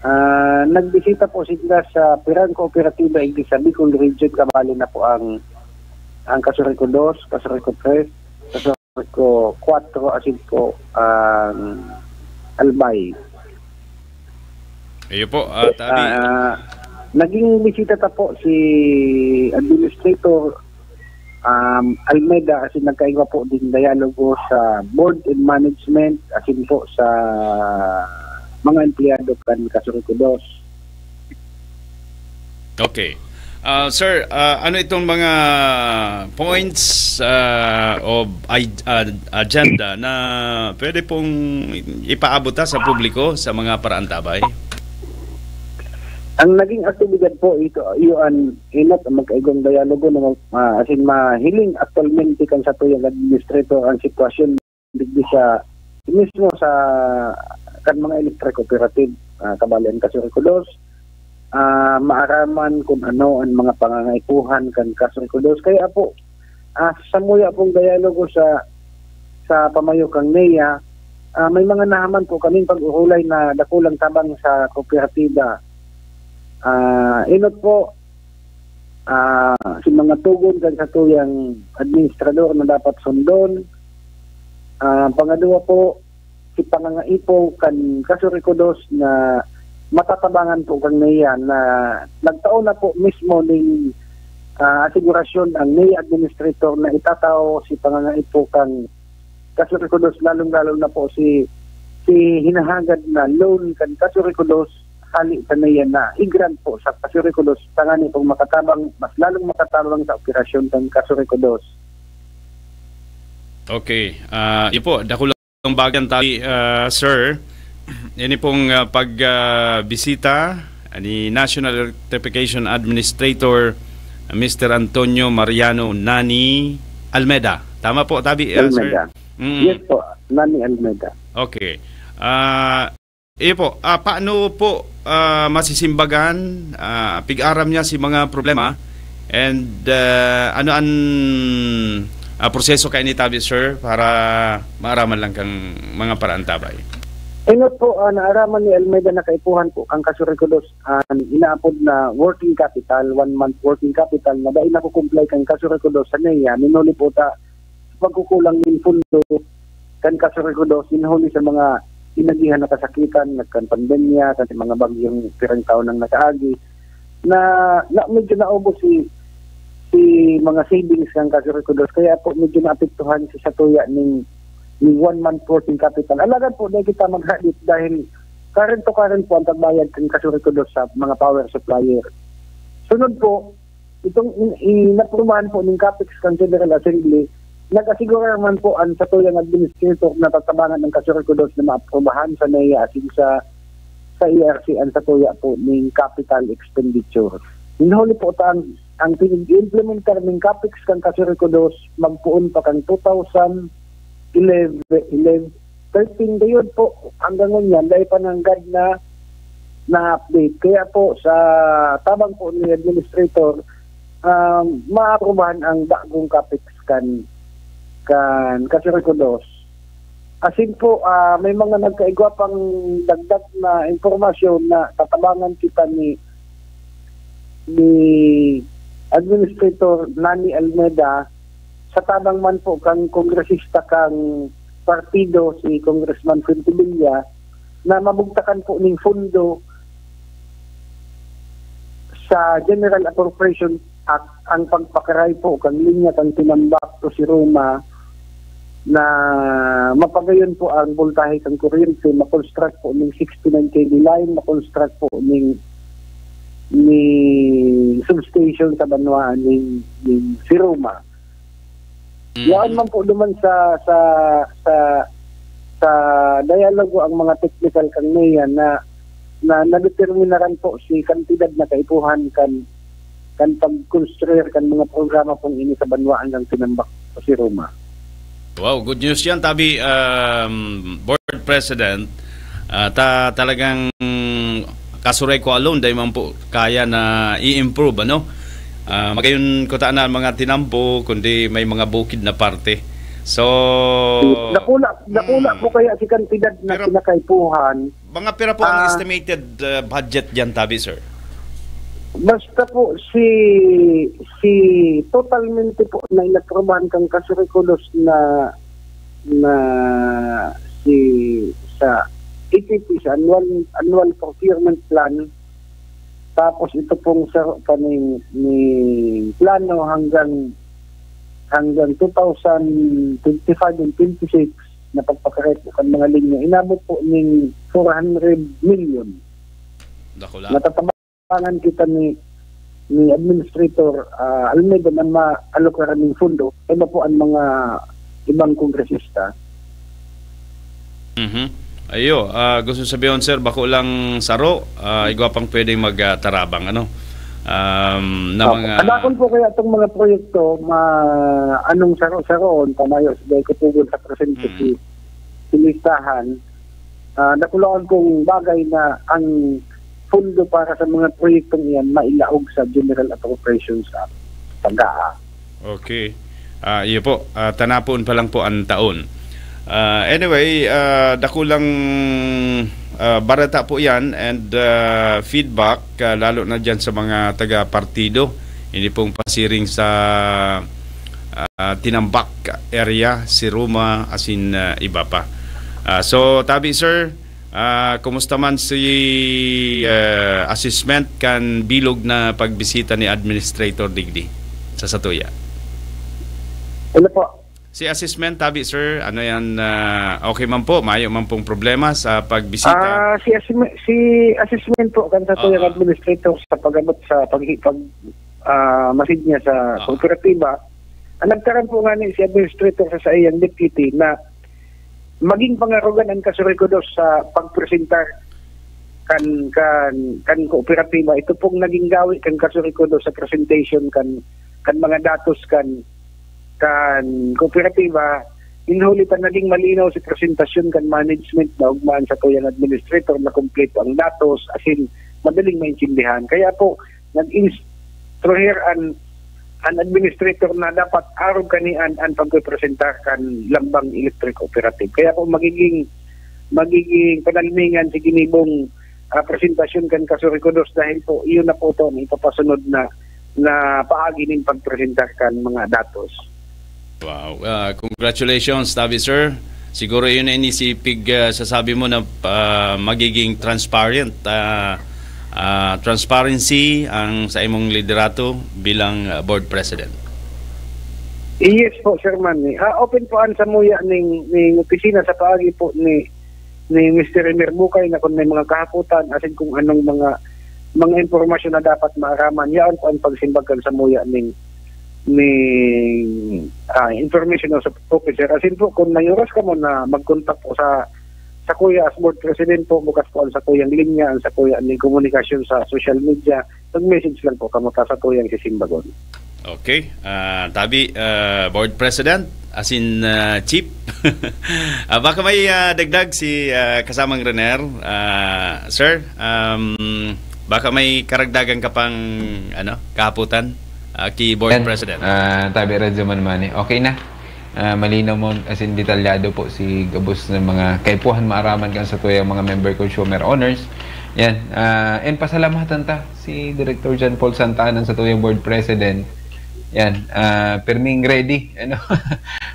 Ah, nagbisita po sila sa pirang kooperatiba igdi sa Bicol Region, kabali na po ang, ang Casureco Dos, Casureco Tres, Casureco Cuatro, asin po ang Albay. Iyo po, ah, tabi. Ah, naging bisita ta po si Administrator, um, Almeida, asin nagkaigwa po din dialogo sa board and management, asin po sa mga empleyado kan Casureco Dos. Okay. Ah, sir, ah, ano itong mga points, ah, o ag-, ah, agenda na pwede pong ipaabot, ah, sa publiko sa mga paraantabay? Ang naging aktibidad po, ito, iyo an inot ang magkaigwang dialogo na mag-, ah, asin mahiling aktualmente kan satuyang administrator ang sitwasyon digdi sa mismo sa kan mga electric cooperative, ah, kabali an Casureco Dos, ah, maaraman kun ano an mga pangangaipuhan kan Casureco Dos. Kaya po, ah, samuya pong dialogo sa, sa pamayo kan NEA, ah, may mga nahaman po kaming pag-urulay na dakulang tabang sa kooperatiba. Ah, inot po, ah, si mga tugon kan satuyang administrador na dapat sundon. Ah, pangadwa po, si pangangaipo kan Casureco Dos na matatabangan po kan NEA na nagtao na po mismo ning, ah, asigurasyon ang NEA administrator na itatao si pangangaipo kan Casureco Dos, lalong-lalo na po si, si hinahagad na loan kan Casureco Dos, hali sa NEA na i-grant po sa Casureco Dos, tanganing pong makatabang, mas lalong makatabang sa operasyon kan Casureco Dos. Okay. Ah, iyo po, dakulang bagay an tabi, ah, sir. Ini pong, ah, pag, ah, bisita ni National Electrification Administrator, Mister Antonio Mariano Nani Almeda. Tama po, tabi, ah, sir? Almeda. Mm. Yes po, Nani Almeda. Okay. Ah, iyo po, ah, paano po, ah, masisimbagan, ah, pig-aram niya si mga problema, and, ah, ano an ah, proseso kaini tabi, sir, para maaraman lang kan mga paraantabay. Inot po, ah, naaraman ni Almeida na kaipuhan po kan Caso Recodos an inaapod na working capital, one month working capital, na dai nakukumplay kan Caso Recodos sa NEA, minuli po ta pagkukulang nin pondo kan Caso Recodos, nin huli sa mga inagihan na kasakitan, kan pandemya, kan mga bagyong pirang taon nang nakaagi, na, na medyo naubos si, si mga savings kan Caso Recodos. Kaya po medyo naapektuhan si satuya ning, ning one month working capital. Alagad po, dai kita maghadit dahil current to current po ang pagbayad kan Caso Recodos sa mga power supplier. Sunod po, itong in, inaprubahan po ning capex kan General Assembly, nag-asigurar man po an satuyang administrator na tatabangan ang Caso Recodos na maaprubahan sa NEA asin sa, sa E R C an satuya po ning capital expenditure. Nin huli po ta ang, ang pin-implementar ning capex kan Caso Recodos magpoon pa kan two thousand eleven, eleven, thirteen gayod po, hanggang ngunyan, dai pa nanggad na na-update. Kaya po, sa tabang po ni Administrator, um, maaprubahan ang bagong capex kan, kan Caso Recodos. Asin po, ah, may mga nagkaigwa pang dagdag na impormasyon na tatabangan kita ni, ni Administrator Nani Almeida sa tabang man po kan kongresista kan partido, si Congressman Fuentebella, na mabugtakan po ning pondo sa General Appropriation Act ang pagpakaray po kan linya kan Tinambac to Siruma na mapagayon po ang boltahe kan kuryente, makonstruct po ning sixty-nine K V line, makonstruct po ning, ning substation sa banwaan ning, ning Siruma. Mm. Yaon man po duman sa, sa, sa, sa dialogo ang mga technical kan NEA na, na nadeterminaran po si kantidad na kaipuhan kan, kan pag-construir kan mga programa pong ini sa banwaan kan Tinambac sa Siruma. Wow, good news yan, tabi, um, Board President. Ah, ta-, talagang Caso Recodo alone, dai man po kaya na i-improve, ano? Ah, magayon ko ta na mga tinampo, kundi may mga bukid na parte. So, Dakula, dakula Mm. po kaya si kantidad na Pero kinakaipuhan. Mga pira po ang Ah. estimated, ah, budget diyan, tabi, sir? Basta po si, si totalmente po na inaprubahan kan Caso Recodos na, na si, sa A P P, sa annual, annual procurement plan, tapos ito pong sa kaning, ni plano hanggang, hanggang two thousand twenty-five and twenty-six na pagpakaray po kan mga linya, inabot po ning four hundred million. Dakula. Natatabangan kita ni, ni Administrator, ah, Almeida na maalokaran ning pondo. Iba po ang mga ibang kongresista. Mhm. Ayo, ah, gusto sabihon, sir, bako lang saro, ah, igwa pang pwedeng mag, ah, tarabang, ano? Um, na Opo. mga Kadakon po kaya itong mga proyekto, ma-, anong saro-saroon, pamayo sa dahil ko po sa presente Mm. si, si listahan, ah, nakulaan kong bagay na ang pondo para sa mga proyektong iyan mailaog sa General Appropriations Act, sa GAA. Okay. Ah, iyo po. Ah, tanapon pa lang po ang taon. Ah, anyway, ah, dakulang, ah, bareta po yan and, ah, feedback, ah, lalo na dyan sa mga taga-partido. Hindi pong pasiring sa, ah, Tinambac area, si Roma, asin, ah, iba pa. Ah, so, tabi, sir, ah, kumusta man si, ah, assessment kan bilog na pagbisita ni Administrator digdi sa satuya? Hello po. Si assessment, tabi, sir, ano yan, ah, okay man po, mayo man pong problema sa pagbisita? Ah, si assessment, si assessment po kan satuyang Ah. administrator sa pag-abot sa pag-, pag-, ah, masid niya sa Ah. kooperatiba. Ang nagtaram po nga ni si administrator sa saiyang deputy na maging pangarogan ang Caso Recodos sa pagpresentar kan, kan, kan kooperatiba. Ito pong naging gawi kan Caso Recodos sa presentation kan, kan mga datos kan, kan kooperatiba. Nin huli ta naging malinaw si presentasyon kan management na ugman sa tuyang administrator na kompleto ang datos, asin madaling maintindihan. Kaya po, nag-instruher an an administrator na dapat arog kanian an pagrepresentar kan Lambang Electric Cooperative. Kaya po magiging, magiging panalmingan si ginibong, ah, presentasyon kan Kasureko Dos dahil po iyon na po to ang ipapasunod na, na paagi nin pagpresentar kan mga datos. Wow. Ah, congratulations, tabi, sir. Siguro yun ang inisipig, ah, sasabi mo na, ah, magiging transparent, ah, ah, transparency ang sa imong liderato bilang, ah, board president. Yes po, Sir Manny. Ah, open po ang samuya ning, ning opisina sa paagi po ni, ni Mister Emer Bukay na kung may mga kahapotan, asin kung anong mga, mga impormasyon na dapat maaraman, yaon po ang pagsimbag kan samuya ning, ning, ah, information officer. Asin po, kung may oras kamo na mag-contact po sa, sa kuya as board president po, bukas po ang sa kuyang linya, ang sa kuya ning komunikasyon sa social media, mag-message lang po kamo ta sa kuyang sisimbagon. Okay. Ah, tabi, ah, Board President, asin, ah, Chief. Ah, baka may, ah, dagdag si, ah, kasamang Renier. Ah, sir, um, baka may karagdagan ka pang, ano, kahapotan, ah, ki Board Yan. President. Ah, tabi, Radyo Manmani. Okay na. Ah, malinaw mo, asin detalyado po si gabos ng mga kaipuhan maaraman kan sa tuyang mga member consumer owners. Yan. Ah, and pasalamatan ta si Director John Paul Santa Ana sa tuyang board president. Yan. Ah, perming ready. Ano?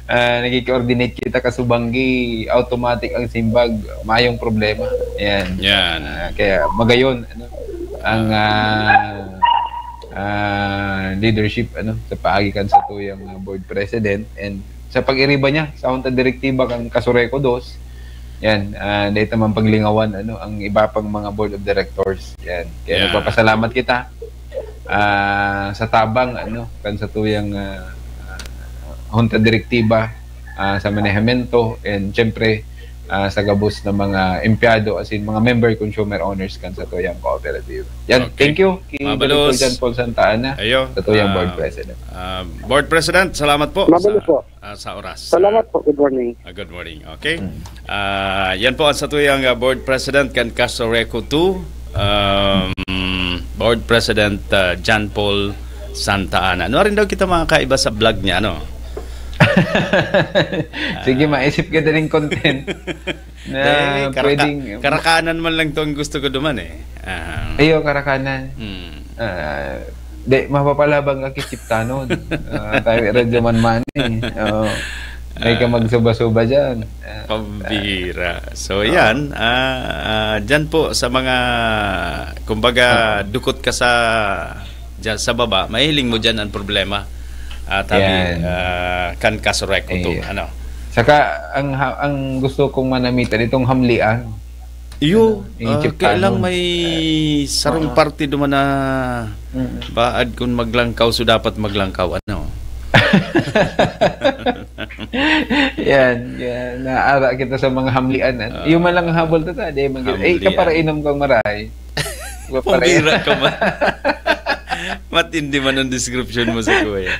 Ah, nagki-coordinate kita kasubanggi, automatic ang simbag, mayong problema. Yan. Yan. Ah, kaya magayon, ano? Ang, ah, ah, leadership, ano, sa paagi kan sa tuyang, ah, board president and sa pag-iriba niya sa Junta Direktiba kan Kasureco Dos. Yan, ah, dahil naman paglingawan, ano, ang iba pang mga board of directors. Yan. Kaya Yeah. nagpapasalamat kita, ah, sa tabang, ano, kan sa tuyang, ah, ah, Junta Direktiba, ah, sa manehemento, and siyempre, ah, sa gabos na mga empleyado, as in, mga member consumer owners kan sa tuyang cooperative. Yan, Okay. thank you kay Mabalos. Director John Paul Santa Ana, Ayo, sa tuyang ah, board president. ah, board president, salamat po Mabalos sa, po. ah, sa oras. Salamat Ah, po. Good morning. ah, good morning. Okay. Mm. Ah, yan po ang sa tuyang, ah, board president kan Casureco two, um, board president, ah, John Paul Santa Ana. Ano rin daw kita mga kaiba sa vlog niya, ano? Sige, Ah. maisip ka din ng content na Eh, karaka-, pwedeng karakanan man lang to ang gusto ko duman eh. Ah. Iyo, karakanan. Hmm. Ah, di, mapapalabang ka kay Chiptanon. Ah, tayo, Radyo Manmani. Oo. Di ka Ah. magsuba-suba dyan. Ah, Pambira. So, ah. yan. Ah, ah, dyan po sa mga, kumbaga, Ah. dukot ka sa, dyan sa baba, mahiling mo dyan ang problema. At habi, Yan. ah, kan Kasureco to. Iya. Ano? Saka, ang ha-, ang gusto kong manamitan, itong hamlian. Iyo, Ano, ah, Egyptano. kaya lang may sarong Oo. parte duman na Mm. baad kun maglangkaw, so dapat maglangkaw, ano? Yan, yan. Naara kita sa mga hamlian, ano? Ah. Yung malang habol to, ta, di, mag-, eh, Hamlian. kaparainom kang maray. Kaparainom. Pambira ka man. Matindi man ang description mo sa kuya.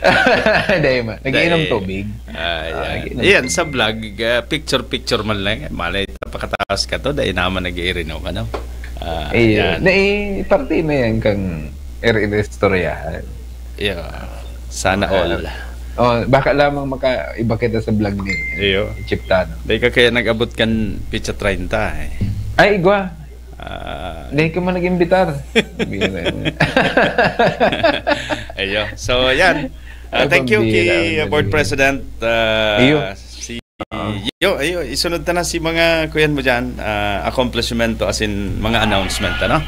Di, ma-, nag-iinom Dai-, tubig. Ah, Ah, yan. ganun. Ayan, sa vlog, ah, picture-picture man lang. Malay ta, pakataas ka to, dai naman nag-iirinom, ano? Ah, Iyo. yan. Na, eh, parte na yan kang iri-iristoryahan. Yeah. Sana Ah, all. oh, baka lamang makaiba kita sa vlog ni Iyo. Chiptano. Dai ka kaya nag-abot kan pitsa treinta, eh. Ay, igwa. Ah. Dai ka man nag-imbitar. Bira mo. Ayo. So, yan. Ah, Ay, thank you pambira, kay, ang uh, Board galing. President, ah, Iyo. si Oo. Yo, ayo, isunod ta na si mga kuyan mo dyan, ah, accomplishment to, as in, mga announcement, ano?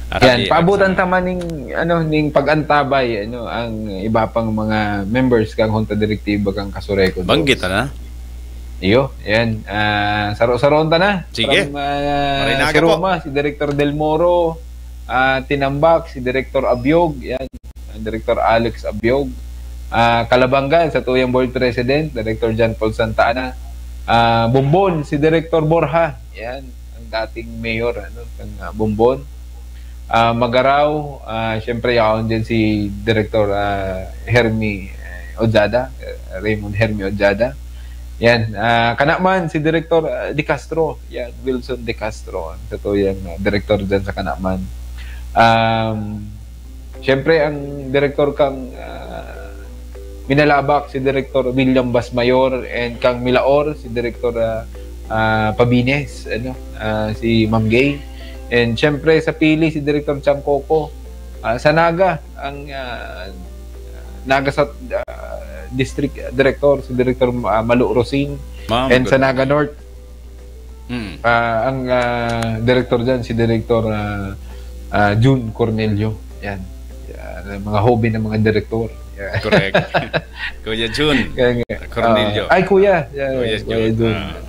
Ah, Yan, kami, paabutan sa ta man ning, ano, ning pag-antabay, ano, ang iba pang mga members kang Junta Directiva kang Kasureco Dos. Banggit, ano? Iyo, yan. Ah, saro-saroon ta na. Sige. From, ah, Marinaga si po. Roma, si Director Del Moro, ah, Tinambak, si Director Abiog, yan. Ang Director Alex Abiog. Ah, Calabanga, sa tuyang board president, Director John Paul Santa Ana. Ah, Bombon, si Director Borja. Yan, ang dating mayor, ano, ng, ah, Bombon. Ah, Magarao, ah, siyempre, yaon din si Director, ah, Hermie, eh, Ojada, eh, Raymond Hermie Ojada. Yan, ah, Kanaman, si Director, ah, De Castro. Yan, Wilson De Castro, ang sa tuyang, ah, director dyan sa Kanaman. Um, siyempre, ang director kang, ah, Minalabac, si Director William Basmayor, and kang Milaor, si Director, ah, ah, Pabines, ano, ah, si Ma'am Gay. And syempre, sa Pili, si Director Chang Coco. Ah, sa Naga, ang, ah, Naga South, ah, District Director, si Director, ah, Malu Rosing. Ma'am, And good sa Naga morning. North, Mm. ah, ang, ah, director dyan, si Director, ah, ah, Jun Cornelio. Yan. Yan, ang mga hobby ng mga direktor. Yan. Correct. Kuya Jun Kaya nga, Cornelio. ah, ay, Kuya. Yan, Kuya Kuya Jun. Jun. Ah.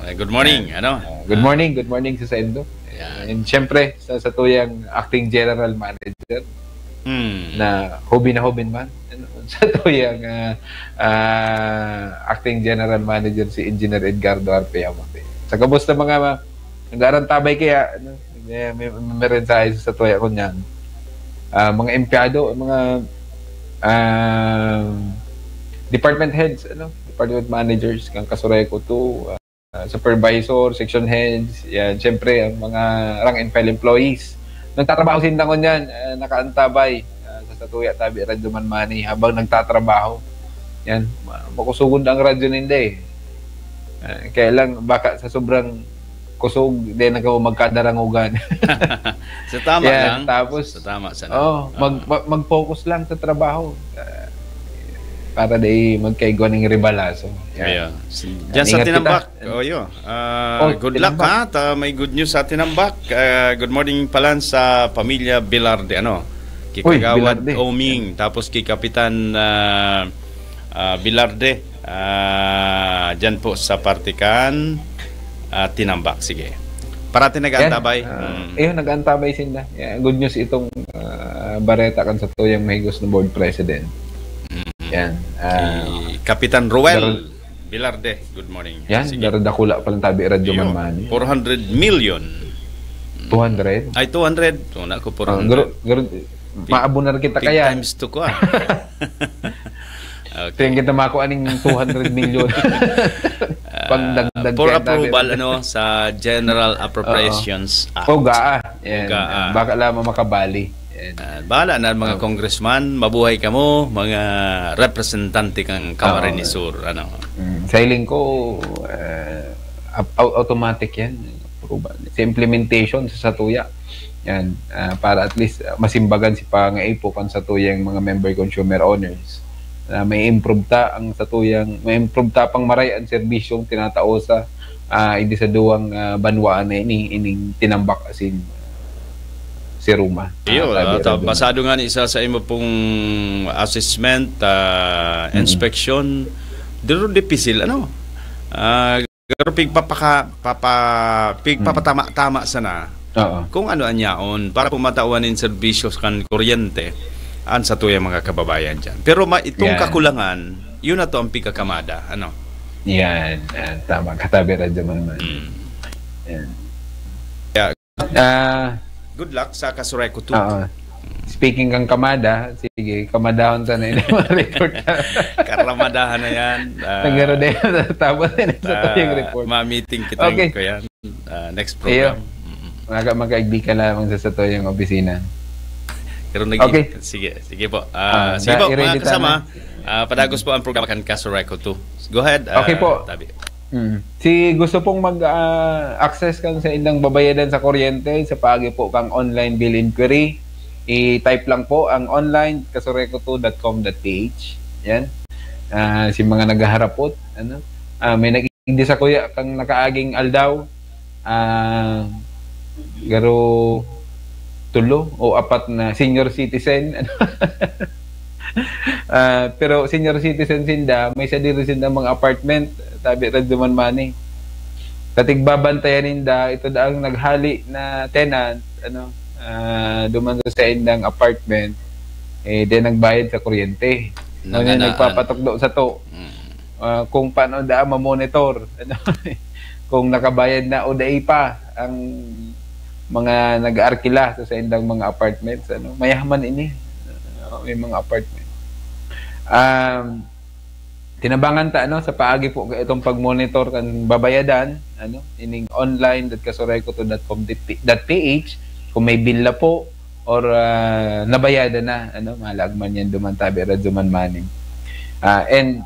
Ay, good morning, Yan. ano? Ah, good Ah. morning, good morning sa saindo. Yan. And syempre, sa, sa tuyang acting general manager, Hmm. na hobby na hobby man, ano, sa tuyang, ah, ah, acting general manager si Engineer Edgardo Arpe Amate. Sa gabos na mga ma-, nag-aarantabay kaya, ano, may, may, may mensahe sa tuya ko niyan. Ah, mga empleyado, mga, ah, department heads, ano, department managers, kang Kasureco to, ah, supervisor, section heads, yan, syempre, ang mga rank and file employees. Nagtatrabaho sinda ngunyan, ah, nakaantabay, ah, sa satuya tabi Radyo Manmani habang nagtatrabaho. Yan, ma-, makusugon ang radyo ninda eh. Ah, kaya lang, baka sa sobrang kusog, di na kamo magkadarangugan. Sa tama Yan, lang. tapos, Sa tama sana. oh, mag-, Ah. ma-, mag-focus lang sa trabaho. Ah, para di magkaigwa ng ribalaso. Yan. Ayan. Si-, Yan, dyan sa ingat kita. Tinambak. Oh, yo. Ah, Oh, good luck, Tinambak. ha? Ta-, may good news sa Tinambak. Ah, good morning palan sa pamilya Bilarde, ano? Kay Uy, Kagawad Bilarde. Oming, tapos kay Kapitan, ah, ah, Bilarde. Ah, dyan po sa parte kan, ah, Tinambak. Sige. Parati nag-aantabay. Yan. Ah, Mm. ayun, nag-aantabay sinda. Yeah, good news itong, ah, bareta kan satuyang mahigos na board president. Mm. Yan. Ah, Si Kapitan Roel Dar- Bilarde. Good morning. Yan, Sige. daradakula pa lang tabi Radyo Iyo, Manmani. four hundred million. Two hundred? Ay, two hundred. Wala ko, Ah, four hundred. garo-, garo-, Big, maabunar kita big kaya. times two ko, ah. Okay. Tingin kita mako aning two hundred million. Ah, Pagdagdag for kaya approval, natin. ano, sa General Oo. Appropriations Act. O, gaa. Yan. Gaa. Baka lamang makabali. Yan. Ah, bahala na, mga Oh. congressman, mabuhay kamo, mga representante kang Camarines Oo. Sur, ano. Mm, sa hiling ko, eh, au-, au-, automatic yan. Approval. Sa implementation, sa satuya. Yan. Ah, para at least, ah, masimbagan si pangaipo kan satuyang mga member consumer owners. Na may improve ta ang satuyang, may improve ta pang maray ang serbisyong tinatao sa, ah, hindi sa duwang, ah, banwaan na ini, ining Tinambak asin si Roma. Iyo, Ah, sabi ah, ta-, ra dun. basado nga ni isa sa imo pong assessment, ah, Mm. inspection, duro dipisil, ano? Ah, pero pigpapaka-, papa-, Mm. pigpapatama-tama sana Oo. kung ano an yaon para po matawan nin serbisyo kan kuryente an satuyang mga kababayan dyan. Pero ma-, itong Yan. kakulangan, yun na to ang pigkakamada, ano? Yan, yan. Tama, katabi, Radyo Manman. Mm. Yan. Yeah. Ah, Good luck sa Kasureco two. Oo. Speaking kang kamada, sige, kamadahon ta na yung mga report na. Karamadahan na yan. Ah, Nagkaroon na yan. Tapos na sa ah, tuyong report. ma-meeting kita Okay. ko yan. Ah, next Iyo. program. Mm. Mga ka-, magkaigbigan lamang sa, sa tuyong opisina. Pero nag- Okay. Sige, sige po. Ah, Ah, sige da-, po, mga i-ready ta kasama. na. Ah, padagos po ang programa kan Kasureco two. Go ahead, Okay ah, po. Tabi. Mm. Si gusto pong mag, ah, access kan sa indang babayadan sa kuryente, sa paagi po kang online bill inquiry, i-type lang po ang online kasureco two dot com dot P H. Yan. Ah, si mga naghaharapot, ano? Ah, may nag-, hindi sa kuya kang nakaaging aldaw. Ah, garo tulo o apat na senior citizen. Ah, pero senior citizen sinda, may sadiri sinda mga apartment, tabi Radyo Manmani. Sa tigbabantayan ninda, ito daang naghali na tenant, ano, ah, duman sa indang apartment, eh, di nagbayad sa kuryente. Nang Ano, anaan. nagpapatukdo sa to. Mm. Ah, kung paano daa ma-monitor, ano, kung nakabayad na o dai pa ang mga nag-aarkila sa saindang mga apartments, ano, mayaman ini. Ah, may mga apartment. Um, tinabangan ta, ano, sa paagi po itong pag-monitor kan babayadan, ano, ining online dot kasureco two dot com dot P H, kung may bill na po or, ah, nabayadan na, ano, malag man yan duman tabi, Radyo Manmani. Ah, and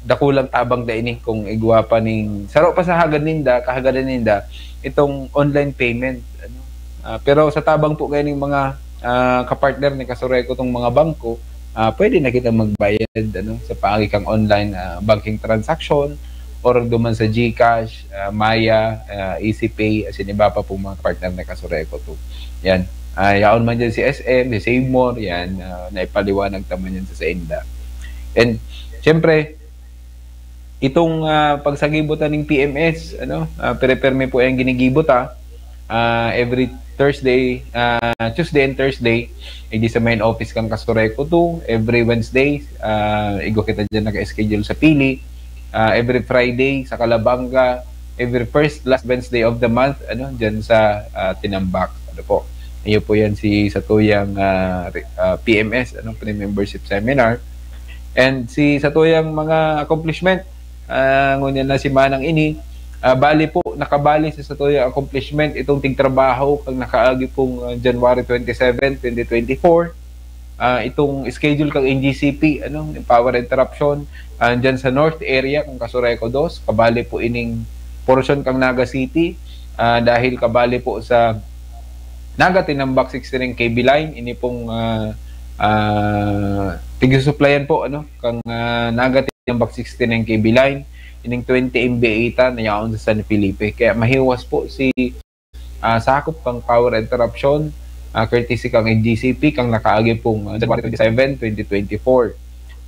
dakulang tabang da ini kung igwa pa ning saro pa sa hagad ninda, kahagadan ninda, itong online payment, ano. Ah, pero sa tabang po gaining mga, ah, kapartner ni Kasureco, itong mga bangko, ah, pwede na kita magbayad, ano, sa paagi kang online, ah, banking transaction or duman sa GCash, ah, Maya, ah, EasyPay, asin iba pa pong mga partner ni Kasureco to. Yan. Ah, yaon man dyan si S M, si Save More, yan, ah, naipaliwanag ta man yan sa sainda. And, syempre, itong, ah, pagsagibo ta ning P M S, ano, ah, pire-permi po yan ginigibo ta, ah, every Thursday, ah, Tuesday and Thursday, igdi sa main office kan Kasureco two, every Wednesday, ah, igwa kita dyan naka-schedule sa Pili, ah, every Friday sa Calabanga, every first last Wednesday of the month, ano, dyan sa, ah, Tinambak. Ano po? Iyo po yan si satuyang, ah, re-, ah, P M S, ano, pre-membership seminar. And si satuyang mga accomplishment, ah, ngunyan na si Manang ini, ah, bali po, nakabali sa satuyang accomplishment itong tigtrabaho kang nakaagi pong, ah, January twenty-seven, twenty twenty-four. Ah, itong schedule kang N G C P, ano, yung power interruption, ah, dyan sa North area, kang Kasureco dos, kabali po ining portion kang Naga City, ah, dahil kabali po sa Naga Tinambak sixty-nine K V line, ini pong, ah, ah, tigsusuplayan po, ano, kang, ah, Naga Tinambak sixty-nine K V line, ining twenty M V A ta na yaon sa San Felipe. Kaya mahiwas po si, ah, sakop kang power interruption, ah, courtesy kang N G C P, kang nakaagi pong, ah, January twenty-seven, twenty twenty-four.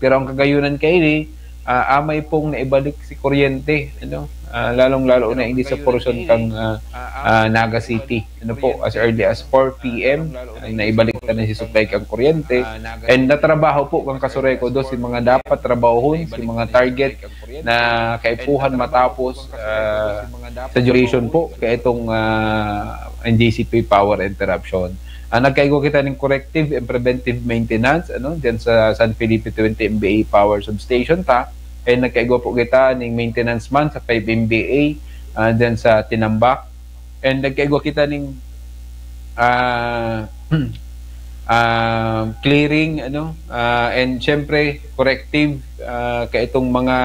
Pero ang kagayunan kaini, ah, amay pong naibalik si kuryente, ano? Ah, lalong-lalo na ini sa portion kang, ah, ah, Naga City. Ano po, as early as four P M, ay naibalik na si supply kang kuryente. And natrabaho po kang Kasureco dos, yung mga dapat trabahon, yung mga target na kaipuhan matapos, ah, sa duration po, kaya itong, ah, N G C P power interruption. Ah, nagkaigwa kita ning corrective and preventive maintenance, ano, dyan sa San Felipe twenty M V A power substation ta, and nagkaigwa po kita ning maintenance man sa five M V A, ah, dyan sa Tinambak, and nagkaigwa kita ning, ah, ah, clearing, ano, ah, and syempre, corrective, ah, kaitong mga,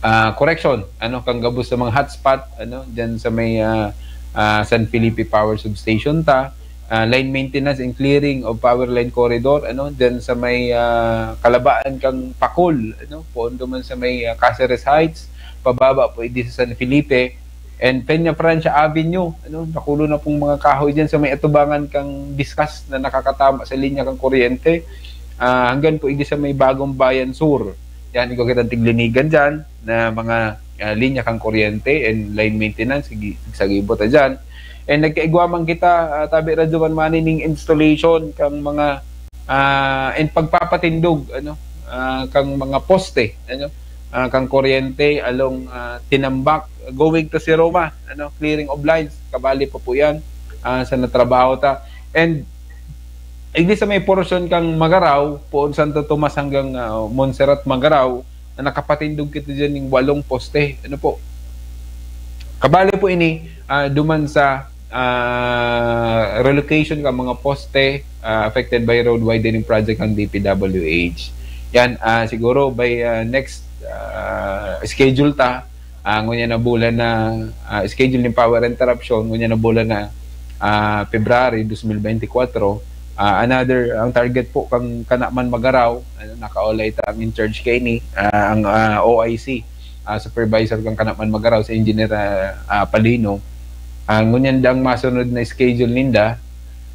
ah, correction, ano, kang gabos sa mga hotspot, ano, dyan sa may, ah, ah, San Felipe Power Substation ta, ah, line maintenance and clearing of power line corridor, ano, dyan sa may, ah, kalabaan kang Pacol, ano, poon duman sa may, ah, Caceres Heights, pababa po idi sa San Felipe, and Peña Francia Avenue, ano, dakulo na pong mga kahoy dyan sa may atubangan kang Discas na nakakatama sa linya kang kuryente, ah, hanggang po idi sa may Bagong Bayan Sur. Yan, igwa kitang tiglinigan dyan na mga, ah, linya kang kuryente and line maintenance, sige, sagibo ta dyan. And nagkaigwa man kita, ah, tabi Radyo Man Manny, ning installation kang mga, ah, and pagpapatindog, ano, ah, kang mga poste, ano, ah, kang kuryente along, ah, Tinambak, going to si Roma, ano, clearing of lines, kabali pa po yan, ah, sa natrabaho ta. And, igdi sa may portion kang Magaraw, poon Santo Tomas hanggang, ah, Montserrat Magaraw, na nakapatindog kita dyan ng walong poste. Ano po? Kabali po ini, ah, duman sa, ah, relocation ka mga poste, ah, affected by road widening project ng D P W H. Yan, ah, siguro by, ah, next, ah, schedule ta, ah, ngunyan na bulan na, ah, schedule ng power interruption, ngunyan na bulan na, ah, February twenty twenty-four, ah, another, ang target po kang Kanaman Magaraw, ano, nakaulay ta ang in charge kaini, ah, ang, ah, O I C, ah, supervisor kang Kanaman Magaraw, si Engineer, ah, ah, Palino. Ah, ngunyan dang masunod na schedule ninda,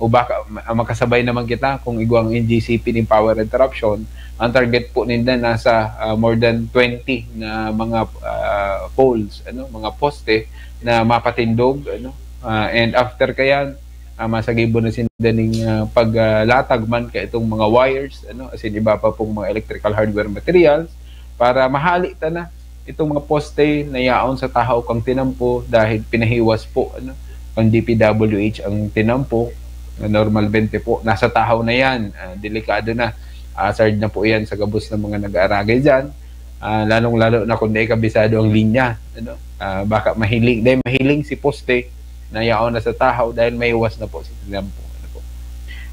o baka ma-, makasabay naman kita kung igwang N G C P ning power interruption, ang target po ninda nasa, ah, more than twenty na mga, ah, poles, ano, mga poste na mapatindog, ano. Ah, and after kayan, ah, masagibo na sinda ning, ah, paglatag man ka itong mga wires, ano, asin iba pa pong mga electrical hardware materials para mahali ta na itong mga poste na yaon sa tahaw kang tinampo dahil pinahiwas po, ano, kang D P W H ang tinampo. Normalmente po, nasa tahaw na yan. Ah, delikado na. Hazard na po yan sa gabos ng mga nag-aaragay dyan. Ah, lalong-lalo na kung di kabisado ang linya, ano? Ah, baka mahiling, dahil mahiling si poste na yaon na sa tahaw dahil mahiwas na po si tinampo. Ano po?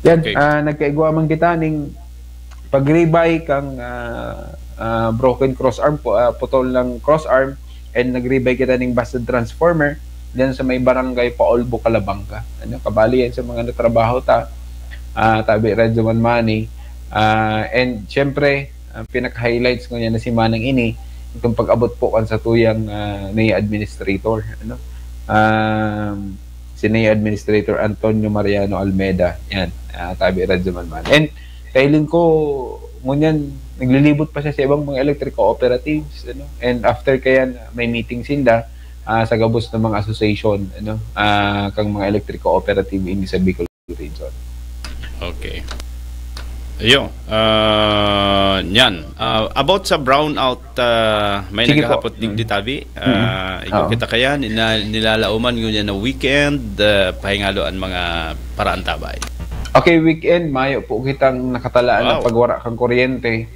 Yan, Okay. ah, nagkaigwa man kita ning pag-rebuy kang, ah, ah, broken crossarm, pu- ah, putol ng crossarm, and nag-rebuy kita ning busted transformer diyan sa may barangay Paulbo, Calabanga. Ano, kabali yan sa mga natrabaho ta, ah, tabi Radyo Manmani. Ah, and syempre, ang pinaka-highlights ko niya na si Manang ini, itong pag-abot po kan sa tuyang ah, ni administrator. Ano? Um, si ni administrator Antonio Mariano Almeda. Yan, ah, tabi Radyo Manmani. And kahiling ko, ngunyan, naglilibot pa siya sa ibang mga electric cooperatives, ano? And after kayan, may meeting sinda ah, sa gabos ng mga association, ano, ah, kang mga electric cooperative in sa Bicol region. Okay. Iyo, ah, yan. Ah, about sa brownout, ah, may Sige po. Naghahapot digdi tabi. Ah, ikaw Oo. kita kaya, nila, nilalaoman ngunyan na weekend, ah, pahingalo an mga paraantabay. Okay, weekend, mayo po kitang nakatalaan ng Wow. pagwara kang kuryente.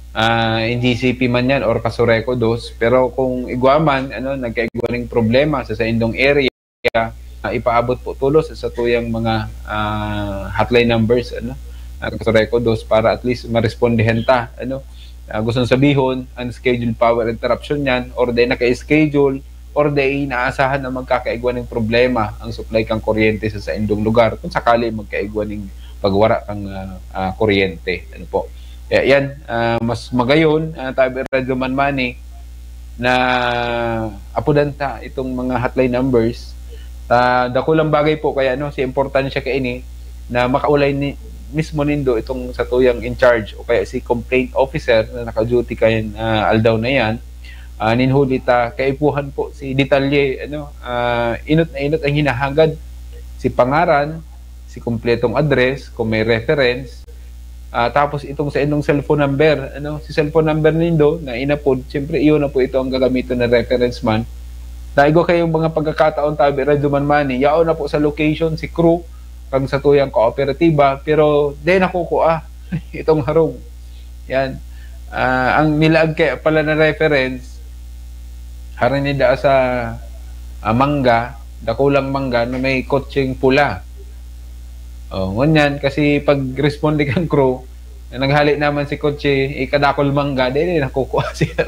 Ah, in G C P man yan or Casureco dos. Pero kung igwa man, ano, nagkaigwa ning problema sa saindong area, ah, ipaabot po tulos sa tuyang mga ah, hotline numbers, ano, ah, Casureco dos para at least marespondihan ta, ano. Ah, gustong sabihon, unscheduled power interruption yan or di naka-schedule or di inaasahan na magkakaigwa ng problema ang supply kang kuryente sa saindong lugar kung sakali magkaigwa ning pagwara kang ah, ah, kuryente. Ano po? Kaya yan, ah, mas magayon, ah, tabi Radyo Manmani, na apudan ta itong mga hotline numbers. Ah, dakulang bagay po kaya, no, si importansya kaini na makaulay ni, mismo nindo itong sa tuyang in charge o kaya si complaint officer na naka-duty kayan ah, aldaw na yan. Ah, ninhuli ta kaipuhan po si detalye, ano, ah, inot na inot ang hinahagad, si pangaran, si kompletong address, kung may reference, ah, tapos itong sa inyong cellphone number, ano, si cellphone number nindo na inapod, siyempre iyon na po ito ang gagamiton na reference man. Daigo kayong mga pagkakataon tabi Radyo Manmani, yaon na po sa location si crew kang sa tuyang kooperatiba, pero di nakukua itong harong. Yan. Ah, ang nilaag kaya pala na reference, harin nida sa ah, mangga, dakulang mangga na may kotseng pula. Oh, ngunyan, kasi pag responde kang crew, na naghali naman si kotse, ikadakol mangga, di, di nakukuha siya.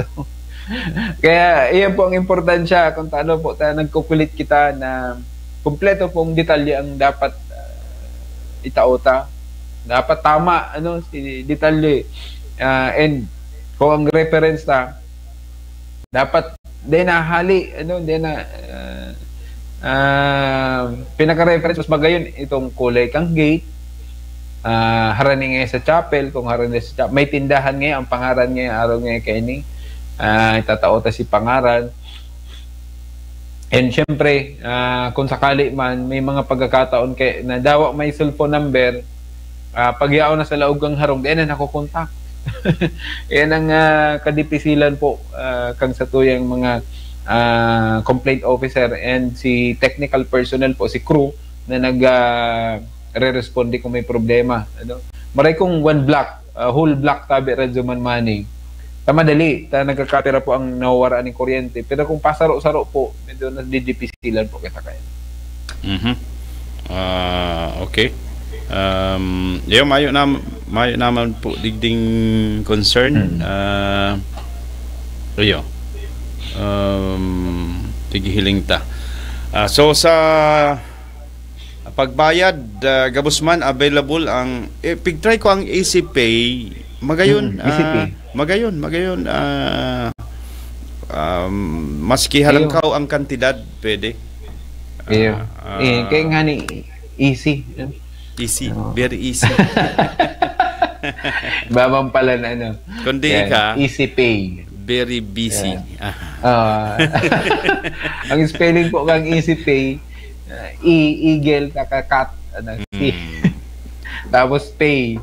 Kaya, iyan po ang importansya kung taano po ta nagkukulit kita na kumpleto pong detalye ang dapat ah, itao ta. Dapat tama, ano, si detalye. Ah, and kung ang reference ta, dapat di na hali, ano, di na ah, ah, pinaka-reference mas magayon itong kulay kang gate, ah, harani nga sa chapel, kung harani sa chapel, may tindahan nga ang pangaran nga araw nga kaini, ah, itatao ta si pangaran. And syempre, ah, kung sakali man may mga pagkakataon kay na dawa may cellphone number, ah, pagyaon na sa laog kang harong, di na nakokontak. Yan ang ah, kadipisilan po ah, kang sa tuyang mga ah, complaint officer and si technical personnel po, si crew na nag ah, re-responde kung may problema, ano. Maray kung one block, ah, whole block tabi Radyo Manmani. Ta madali, ta nagkakapira po ang nawawara ning kuryente. Pero kung pasaro-saro po, medyo nadidipisilan po kita kaya. Mhm. Ah, okay. Um, yo, mayo na mayo naman po digding concern. Mm. Ah, iyo. Um, tighiling ta. Ah, so sa pagbayad, ah, gabos man available ang eh, pigtry ko ang Easy Pay. Magayon, Mm, Easy ah, Pay. Magayon, magayon. Ah, um, maski halangkaw ang kantidad, pwede. Iyo. Ah, Eh, kaya nga ni easy. Easy, Oo. very easy. Babang pala na ano. Kundi Yan, ka, Easy Pay. very busy. Yan. Ah, Ah. Ang spelling po kang Easy Pay, uh, E, eagle, kakakat, ano, C. mm. Tapos pay.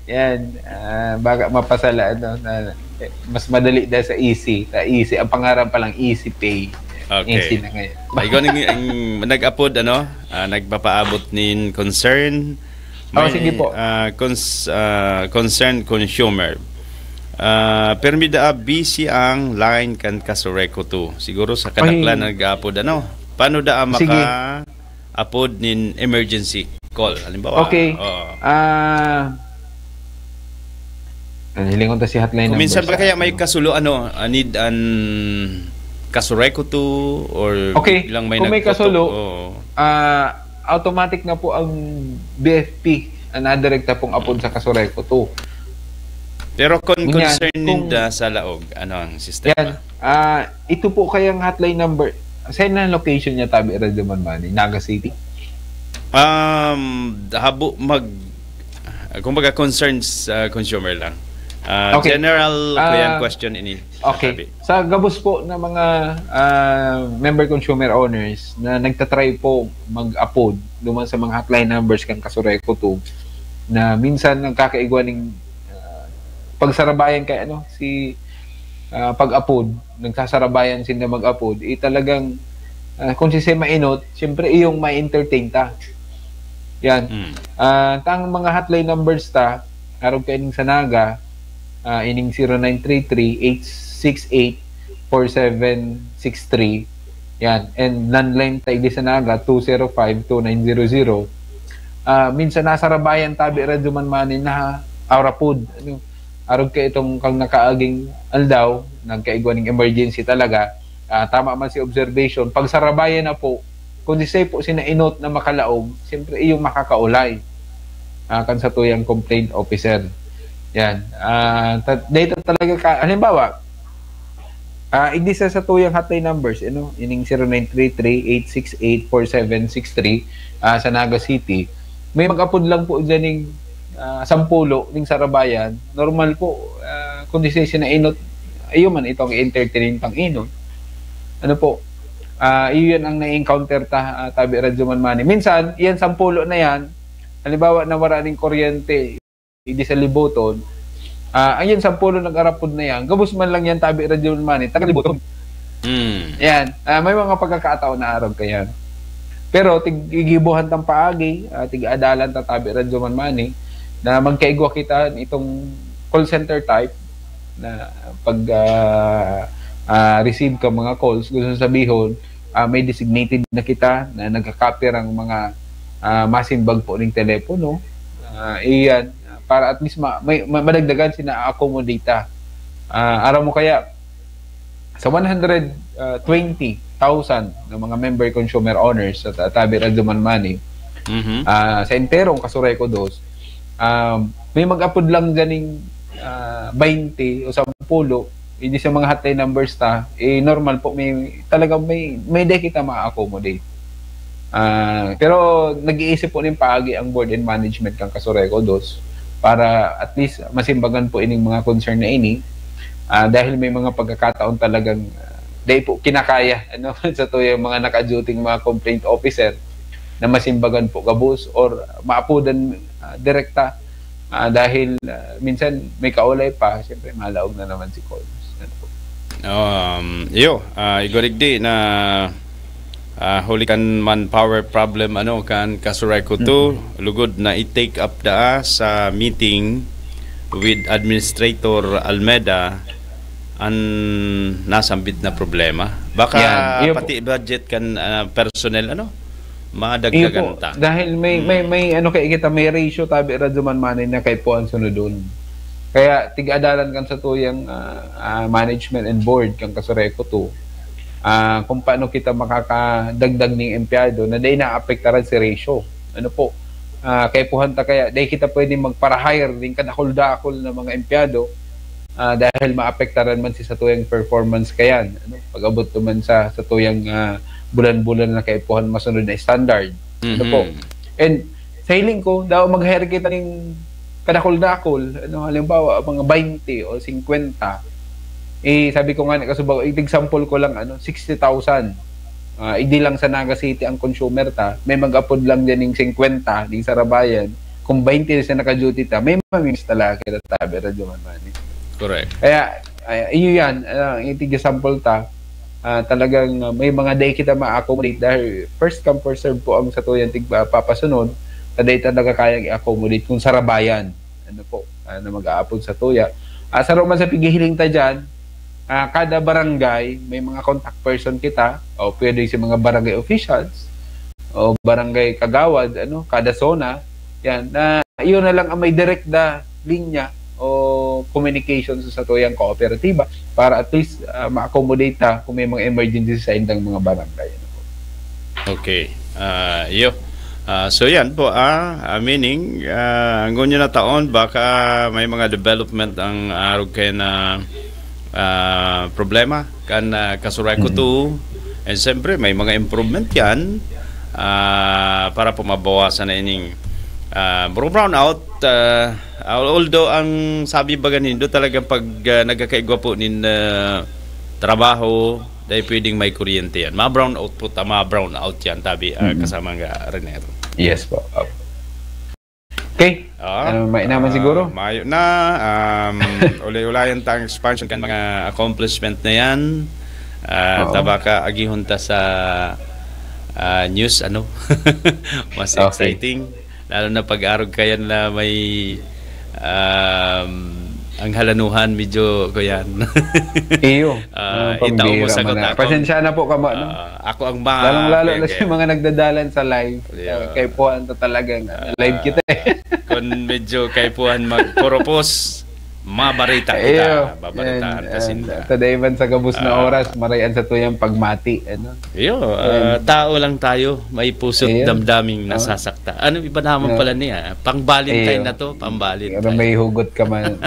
Yan. Ah, baka mapasala, ano, na, eh, mas madali dahil sa easy. Sa easy. Ang pangaran pa lang, Easy Pay. Okay. Easy na ngayon. Ay, ikaw nag, ang nag-apod, ano, ah, nagpapaabot nin concern. Oh, sige po. Ah, cons, ah, concerned consumer. Ah, permi daa busy ang line kan Casureco two. Siguro sa kadaklan Ay. Nag-apod, ano? Paano daa Sige. maka-apod nin emergency call? Halimbawa, Okay. Oo. Ah, Hilingon ta si hotline Kung minsan numbers, ba kaya ah, may ano. Kasulo, ano, ah, need an Kasureku to or Okay, lang may kung may nagtutok? Kasulo, Oo. ah, automatic na po ang B F P, ang nadirekta pong apod sa Kasureku to. Pero kung Yan, concern kung- ninda sa laog, ano ang sistema? Yan. Ah, ito po kayang hotline number. Saan na location niya, Tabi Radyo Manmani? Naga City? Um, habo mag kumbaga concerns sa consumer lang. Ah, Okay. General Ah, kuyang question ini. Okay. Tabi. Sa gabos po ng mga ah, member consumer owners na nagtatry po mag-apod duman sa mga hotline numbers kan Kasureku to, na minsan nagkakaigwa ning ah, pagsarabayan kay ano, si ah, pag-apod, nagsasarabayan sinda mag-apod, eh talagang ah, kung si mainot, siyempre iyong ma-entertain ta. Yan. Mm. Ah, tang mga hotline numbers ta, arog kaining sa Naga, ah, ining zero nine three three, eight six eight, four seven six three. Yan. And landline ta igdi sa Naga, two zero five, two nine zero zero. Ah, minsan nasarabayan, Tabi Radyo Manmani, na arapod. Ano, arog ka itong kang nakaaging aldaw, nagkaigwa ning emergency talaga. Ah, tama man si observation. Pagsarabayan na po, kung di po sinainot na makalaog, siyempre iyong makakaulay ah, kan satuyang complaint officer. Yan. Ah, ta- data talaga ka, halimbawa, ah, igdi sa satuyang hotline numbers, ano, ining zero nine three three, eight six eight, four seven six three, ah, sa Naga City, may mag-apod lang po dyan ning ah, sampulo ning sarabayan. Normal po, ah, kung di sinainot, ayun man, itong entertaining pang inot. Ano po, ah, iyon ang na-encounter ta, ah, Tabi Radyo Manmani. Minsan, iyan sampulo na yan, halimbawa, nawara ning kuryente, igdi sa Liboton, ah, ayun, sampulo nag-arapod na yan, gabos man lang yan, Tabi Radyo Manmani, taga Liboton. Mm. Yan, ah, may mga pagkakataon na arog ka yan. Pero tig igibuhan tang paagi, ah, tig-adalan ta, Tabi Radyo Manmani, na magkaigwa kita itong call center type na pag ah, ah, receive ka mga calls, gusto sabihon, ah, may designated na kita na nagka-capture ang mga ah, masimbag po ning telepono. Ah, iyan, para at least ma- may, ma- madagdagan sina accommodate ta. Ah, aram mo kaya, sa one hundred twenty thousand na mga member consumer owners sa Ta- Tabi Radyo Manmani, Mhm. ah, sa enterong Kasureco dos, um, may mag-apod lang ganing ah, twenty o sampulo, hindi sa mga hotline numbers ta, eh, normal po, may, talagang may, may day kita ma-accommodate. Ah, pero nag-iisip po ning paagi ang board and management kan Kasureco dos para at least masimbagan po ining mga concern na ini. Ah, dahil may mga pagkakataon talagang ah, day po kinakaya, ano, sa tuyang mga naka-duty mga complaint officer na masimbagan po gabos or maapodan ah, direkta. Ah, dahil ah, minsan may kaulay pa, siyempre malaog na naman si Colms. Ano po? Um, iyo, ah, igorigdi na ah, huli kan manpower problem, ano, kan Kasureco two, lugod na i-take up daa sa meeting with Administrator Almeda an nasambit na problema. Baka Yan. Iyo po. Pati budget kan ah, personnel, ano, Iyo madagdagan po, ta. Dahil may, may, may, ano kaya kita, may ratio, Tabi Radyo Manmani, na kaipuhan sunodon. Kaya tig-adalan kan satuyang ah, ah, management and board kan Kasureco two. Ah, kung paano kita makakadagdag ning empleyado na dai naapektaran si ratio. Ano po? Ah, kaipuhan ta kaya, dai kita pwedeng magpara-hire ning kadakul-dakul na mga empleyado ah, dahil maapektaran man si satuyang performance kayan. Ano? Pag-abot naman sa satuyang ah, bulan-bulan na kaipuhan masunod na standard. Ano Mhm. po? And sa hiling ko, daw mag-hire kita ning kadakul-dakul, ano, halimbawa, mga twenty o fifty. Eh, sabi ko nga, kasubag, example ko lang, ano, sixty thousand. Ah, hindi lang sa Naga City ang consumer ta, may mag-apod lang dyan ng fifty, di sarabayan. Kung twenty sa naka-duty ta, may mamimiss talaga kita, Tabi Radyo Manmani. Correct. Kaya, ay, iyo yan, ah, ang itig-example ta, ah, talagang ah, may mga day kita ma-accommodate dahil first come, first serve po ang satuyang tigpapasunod, na day talaga kayang i-accommodate kung sarabayan. Ano po, ah, na mag-aapod sa tuya. Ah, sa roman sa pighihiling ta dyan, ah, kada barangay, may mga contact person kita, o pwede sa mga barangay officials, o barangay kagawad, ano, kada zona, yan, na yun na lang ang may direct na linya o communication sa satuyang kooperatiba para at least, ah, ma-accommodate ta kung may mga emergency sa indang mga barangay. Okay. Ah, iyo. Ah, so yan po, ah, ah, meaning, ah, ang ngunyan na taon, baka may mga development ang arog kaya na ah, problema kan ah, Kasureko Mm. two. And siyempre, may mga improvement yan ah, para po mabawasan na ining ah, brown out. Ah, although ang sabi baga nindo talagang pag ah, nagkakaigwa po nin ah, trabaho, dahil pwedeng may kuryente yan. Ma-brown out po, ta, ma-brown out yan, tabi ah, Mm. kasama nga Renero. Yes po. Okay. Ah, Ah, may naman ah, siguro? Mayo na. Um, ulay-ulayan ta ang expansion kan mga accomplishment na yan. Ah, Oo. Tabaka agihon ta sa ah, news, ano? Mas Okay. exciting. Lalo na pag-arog kayan na may um, ang halanuhan, medyo ko yan. Iyo. Ah, Ah, itao mo pambira sa man na. kota ko. Pasensya na po kamo, ano? Ah, ako ang mga Lalong-lalo na okay, sa mga nagdadalan sa live. Yeah. Ah, kaipuhan ta talagang, ah, live kita eh. Kung medyo kaipuhan magpropose, mabarita kita. Iyo. Babaritaan Yan, ta ah, sinda. Today man sa gabos na Ah. oras, marayan sa tuyang pagmati. Ano? Iyo, ah, tao lang tayo, may puso't Iyo. damdaming Ah. nasasakta. Ano iba naman Yeah. pala niya? Pang-Valentine Iyo. na to, pang-Valentine. Pero may hugot ka man.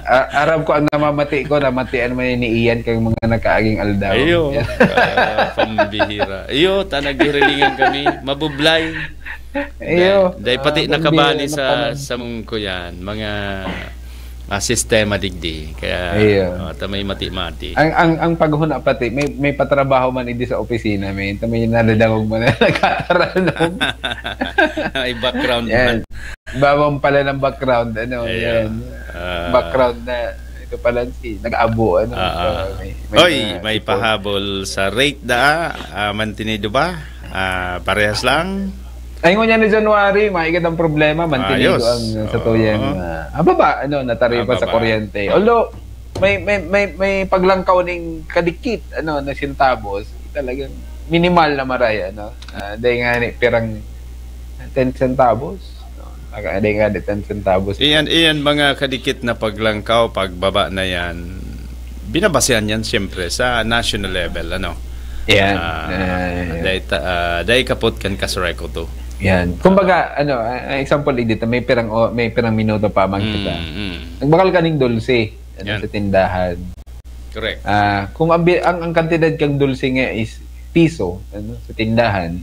Ah, aram ko ang namamati ko, namatian mo yun ni Ian kang mga nakaaging aldaw. Iyo, Yan. ah, pambihira. Iyo, ta naghirilingan kami, mabublay. Iyo. Dahil pati Ah, nakabali pambihira sa na pala. sa mong kuyan, mga ah, sistema digdi. Kaya Iyo. ah, ta may mati-mati. Ang ang ang paghuna pati may may patrabaho man idi sa opisina, may may nadadangog man na nagkakaranom. May background Yan. man. Bawang pala ng background, ano, Ayan. yan. Ah. Background na ito pala si nag-abo, ano. Ah, ah. So, may- Oy, mga may ipon. Pahabol sa rate da. Ah, mantinido ba? Ah, parehas lang. Ay, ngunyan ni January, maigad ang problema, mantinido Ayos. ang sa tuyang, Oo. ah, ah, baba, ano, natari Ah, pa sa baba. kuryente. Although, may may may may paglangkaw ning kadikit, ano, na sentabos, talagang minimal na maray, ano. Ah, dahil nga ni pirang ten centavos, no? Aka- dahil nga ni ten centavos. Iyan, iyan mga kadikit na paglangkaw, pagbaba na yan, binabasehan yan siyempre sa national level, ano? Yan. Ah, Ah, dahil, ta- ah, dahil kapot kan Kasureko to. Yan. Kumbaga, ano, ah, example, dito, may pirang, o- may pirang minuto pa man Mm, kita. mm. Nagbakal ka ning dulce, ano, Yan. sa tindahan. Correct. Ah, kung ang, bi- ang, ang kantidad kang dulce nga is piso, ano, sa tindahan,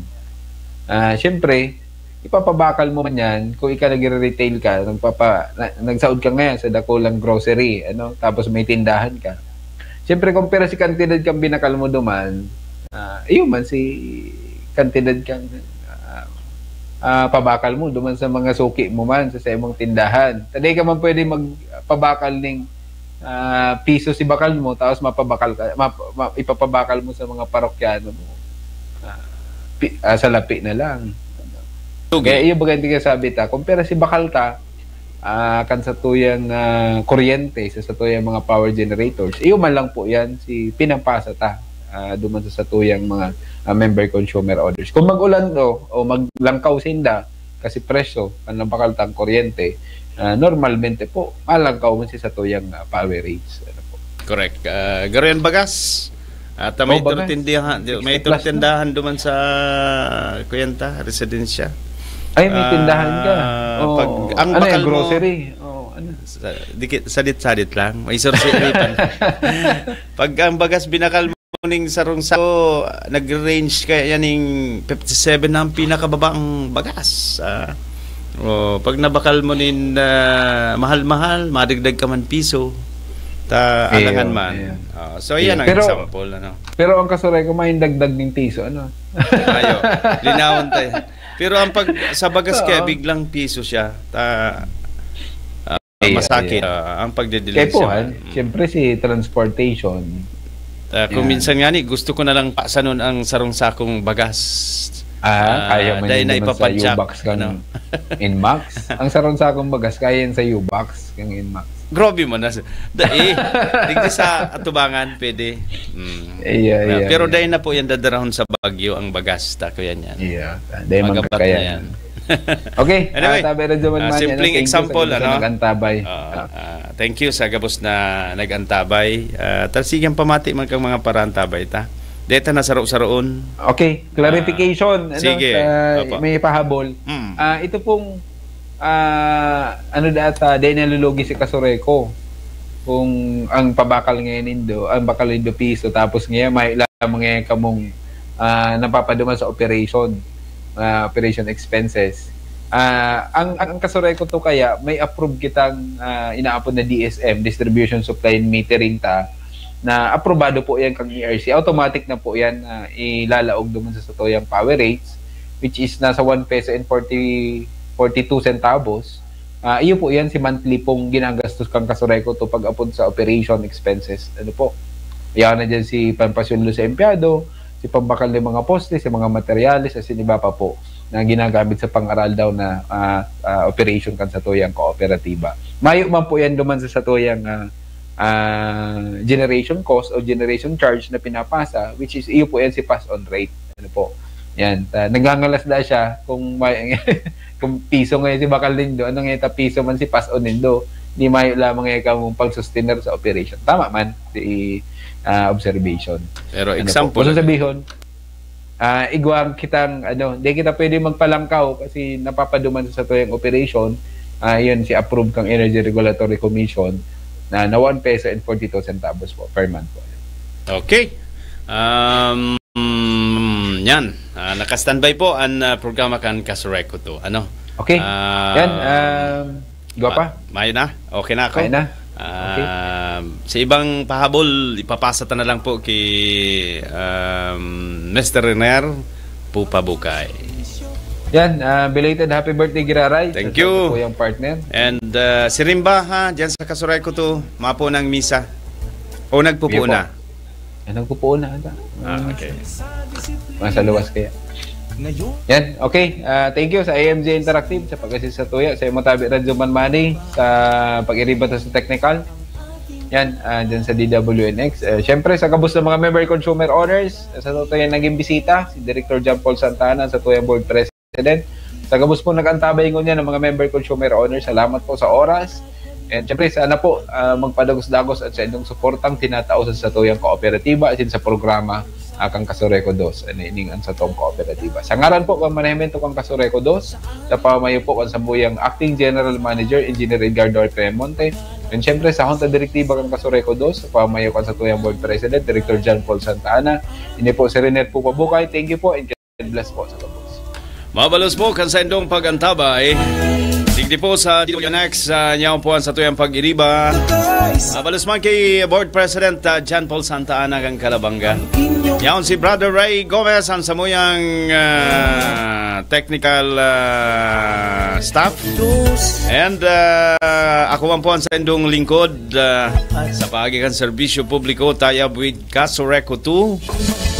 ah, syempre, ipapabakal mo man yan, kung ikaw nagre-retail ka, nagpapa, na, nagsaod ka ngayon sa dakulang grocery, ano, tapos may tindahan ka. Syempre, kung pera si kantidad kang binakal mo duman, ah, iyo man si kantidad kang, ah, ah, pabakal mo duman sa mga suki mo man, sa, sa imong tindahan. Taday ka man pwede magpabakal ning ah, piso si bakal mo, tapos mapabakal ka, map, ma, ipapabakal mo sa mga parokyano mo. Ah, pi, ah, sa lapi na lang. Tugi. Kaya iyo baga hindi ka sabi ta, kung pera si bakal ta, ah, kan sa tuyang ah, kuryente, sa, sa tuyang mga power generators, iyo man lang po yan, si pinapasa ta ah, duman sa satuyang mga ah, member consumer orders. Kung mag-ulan to, o maglangkaw sinda, kasi presyo, ang nabakal tang kuryente, ah, normalmente po, malangkaw man si satuyang ah, power rates. Ano po? Correct. Ah, garo yan bagas. At ah, may Oh, bagas. tindahan, may Sixty plus na. tindahan duman sa kuyanta, residensya. Ay, may tindahan ka. Ah, Oh, pag ang ano bakal yan, mo- grocery? Oh, ano? Sa, dikit, sadit-sadit lang. May sorsi-, may pan-, pag ang bagas binakal mo ning sarong sako, nag-range kaya yan ning fifty-seven na ang pinakababang bagas. Ah, oh, pag nabakal mo nin ah, mahal-mahal, madagdag ka man piso. Ta, Iyo, alangan man. iyo. Ah, so, yan Iyo. ang Pero- example. Ano? Pero ang Kasureko, may dagdag ning piso, ano? Ayo, linawon tayo. Pero ang pag sa bagas kaya Oo. biglang piso siya. Ta, ah, Iya, masakit iya. ah, ang pagdideliver Kaya po, siya. ha? Siyempre si transportation. Ah, kung Yan. minsan nga ni, gusto ko na lang pasanon ang sarong sakong bagas. Ah, kaya man dahil yun na naman sa ipapadyak. U-Box kang Ano? Inmax. Ang sarong sakong bagas, kaya yan sa U-Box kang Inmax. Grabe man na. Da, eh, digdi sa atubangan, pwede. Mm. Iya, Ah, iya, pero iya. dahil na po yan dadarahon sa Baguio ang bagas, ta ko yan yan. Iya. Dahil man Magabat na kaya. Yan. Okay, anyway, ah, tabi na duman ah, man, simpleng ano, thank you sa example, gabos na ano? Nag-antabay. Ah, ah, thank you sa gabos na nag-antabay. Ah, talsigang pamati man kang mga parantabay ta. Deta na saro-saroon. Okay, clarification, ah, ano, sige. Sa may pahabol. Mm. Ah, ito pong, ah, ano data, dahil nalulugi si Kasureco. Kung ang pabakal ngayon nindo, ang bakal nindo piso, tapos ngayon may lamang ngayon kamong, ah, napapaduman sa operation, ah, operation expenses. Ah, ang, ang Kasureco to kaya, may approve kitang, ah, inaapod na D S M, distribution, supply, and metering ta, na aprobado po yan kang E R C. Automatic na po yan na ilalaog duman sa satuyang power rates, which is nasa one peso and forty, forty-two centavos. Ah, iyo po yan si monthly pong ginagastos kang Kasureco to pag-apod sa operation expenses. Ano po? Yan na dyan si pampasweldo sa empleyado, si pambakal ng mga poste, si mga materyales, at iba pa po na ginagamit sa pang-around na, ah, ah, operation kan satuyang kooperatiba. Mayo man po yan duman sa satuyang, ah, ah, generation cost o generation charge na pinapasa, which is iyo po yan si pass-on rate. Ano po? Yan. Ah, nagngangalas na siya kung may, kung piso ngayon si bakal nindo, ano ngayon ta piso man si pass-on nindo, di mayo lamang ngayon kamong pag-sustener sa operation. Tama man, si, ah, observation. Pero ano po? Example, kung sasabihin, ah, igwa kitang, ano, di kita pwede magpalangkaw kasi napapaduman sa satuyang operation, ah, yun, si approve kang Energy Regulatory Commission na, na one peso and forty-two centavos po per month po. Okay. Um, yan. Ah, naka-standby po ang, ah, programa kan Kasureco to. Ano? Okay. Ah, yan, um, igwa pa? Ma-, mayo na? Okay na ako? Mayo na. Okay. Ah, sa ibang pahabol, ipapasa ta na lang po kay, um, Mister Renier Pupabukay. Yan, ah, belated happy birthday, Giraray. Thank you. Sa po yung partner. And, ah, si Rimba, ha, dyan sa Kasureco to, mapo ng misa. O nagpupuo na? Sige po. Eh, nagpupuo na ata. Ah, okay. Nasa luwas kaya. Yan, okay. Ah, thank you sa A M G Interactive sa pag-assist sa tuya. Sa imo tabi, Radyo Man Manny, sa pag-iriba ta sa technical. Yan, ah, dyan sa D W N X. Eh, syempre, sa gabos ng mga member consumer owners, sa totoo yan naging bisita, si Director John Paul Santana, sa tuyang board president. Sa gabos po nag-antabay ngunyan ng mga member consumer owners, salamat po sa oras. And syempre, sana po, ah, magpadagos-dagos at sa inyong suportang tinatao sa satuyang kooperatiba, asin sa programa, ah, kang Kasureco Dos, ano, ining ang satong kooperatiba. Sa ngaran po, kan manahimento kang Kasureco Dos, sa pamayo po kan sambuyang Acting General Manager, Engineer Edgardo Alpemonte, and syempre, sa Junta Direktiba kang Kasureco Dos, sa pamayo kan satuyang Board President, Director John Paul Santa Ana, ini po si Renier Pupabukay. Thank you po, and God bless po sa gabos. Mabalos po kan saindong pag-antabay. Digdi po sa D W N X, ah, yaon po ang satuyang pag-iriba. Mabalos man kay Board President, ah, John Paul Santa Ana kan Calabanga. Yaon si Brother Ray Gomez, ang samuyang, ah, technical, ah, staff. And, ah, ako man po ang saindong lingkod, ah, sa paagi kan serbisyo publiko, tayab with Kasureco two.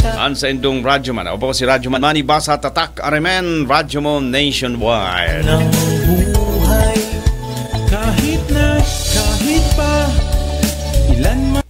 An saindong Radyo Man. Ako po si Radyo Man Manny Basa, Tatak R M N, Radyo Mo Nationwide. Ng buhay, kahit na, kahit pa, ilan man.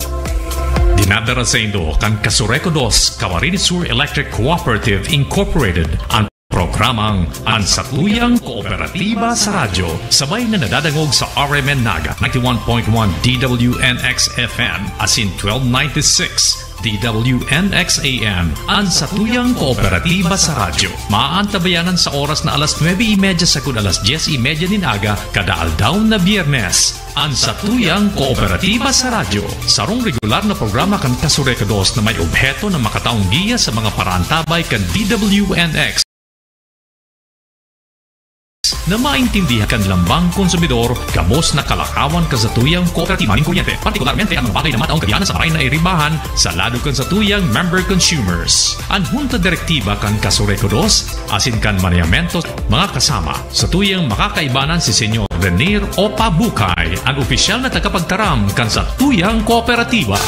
Dinadara saindo kan Kasureco Dos, Camarines Sur Electric Cooperative Incorporated, ang programang Ang Satuyang Kooperatiba sa Radyo, sabay na nadadangog sa R M N Naga, ninety-one point one D W N X F M, asin twelve ninety-six D W N X A M, Ang Satuyang Kooperatiba sa Radyo. Maaantabayanan sa oras na alas nuebe y media sagkod alas dyes y media nin aga, kada aldaw na Biyernes. Ang Satuyang Kooperatiba sa Radyo, sarong regular na programa kan Kasureco Dos na may obheto na makataong giya sa mga paraantabay kan D W N X na maintindihan kan lambang konsumidor, gabos na kalakawan kan satuyang kooperatiba nin kuryente, partikularmente an mga bagay na mataong kagianan sa maray na iribahan sa lado kan satuyang member consumers. An Junta Direktiba kan Kasureco Dos, asin kan manahimento, mga kasama, satuyang makakaibanan si Senyor Renier Opa Bukay, an opisyal na tagapagtaram kan satuyang kooperatiba.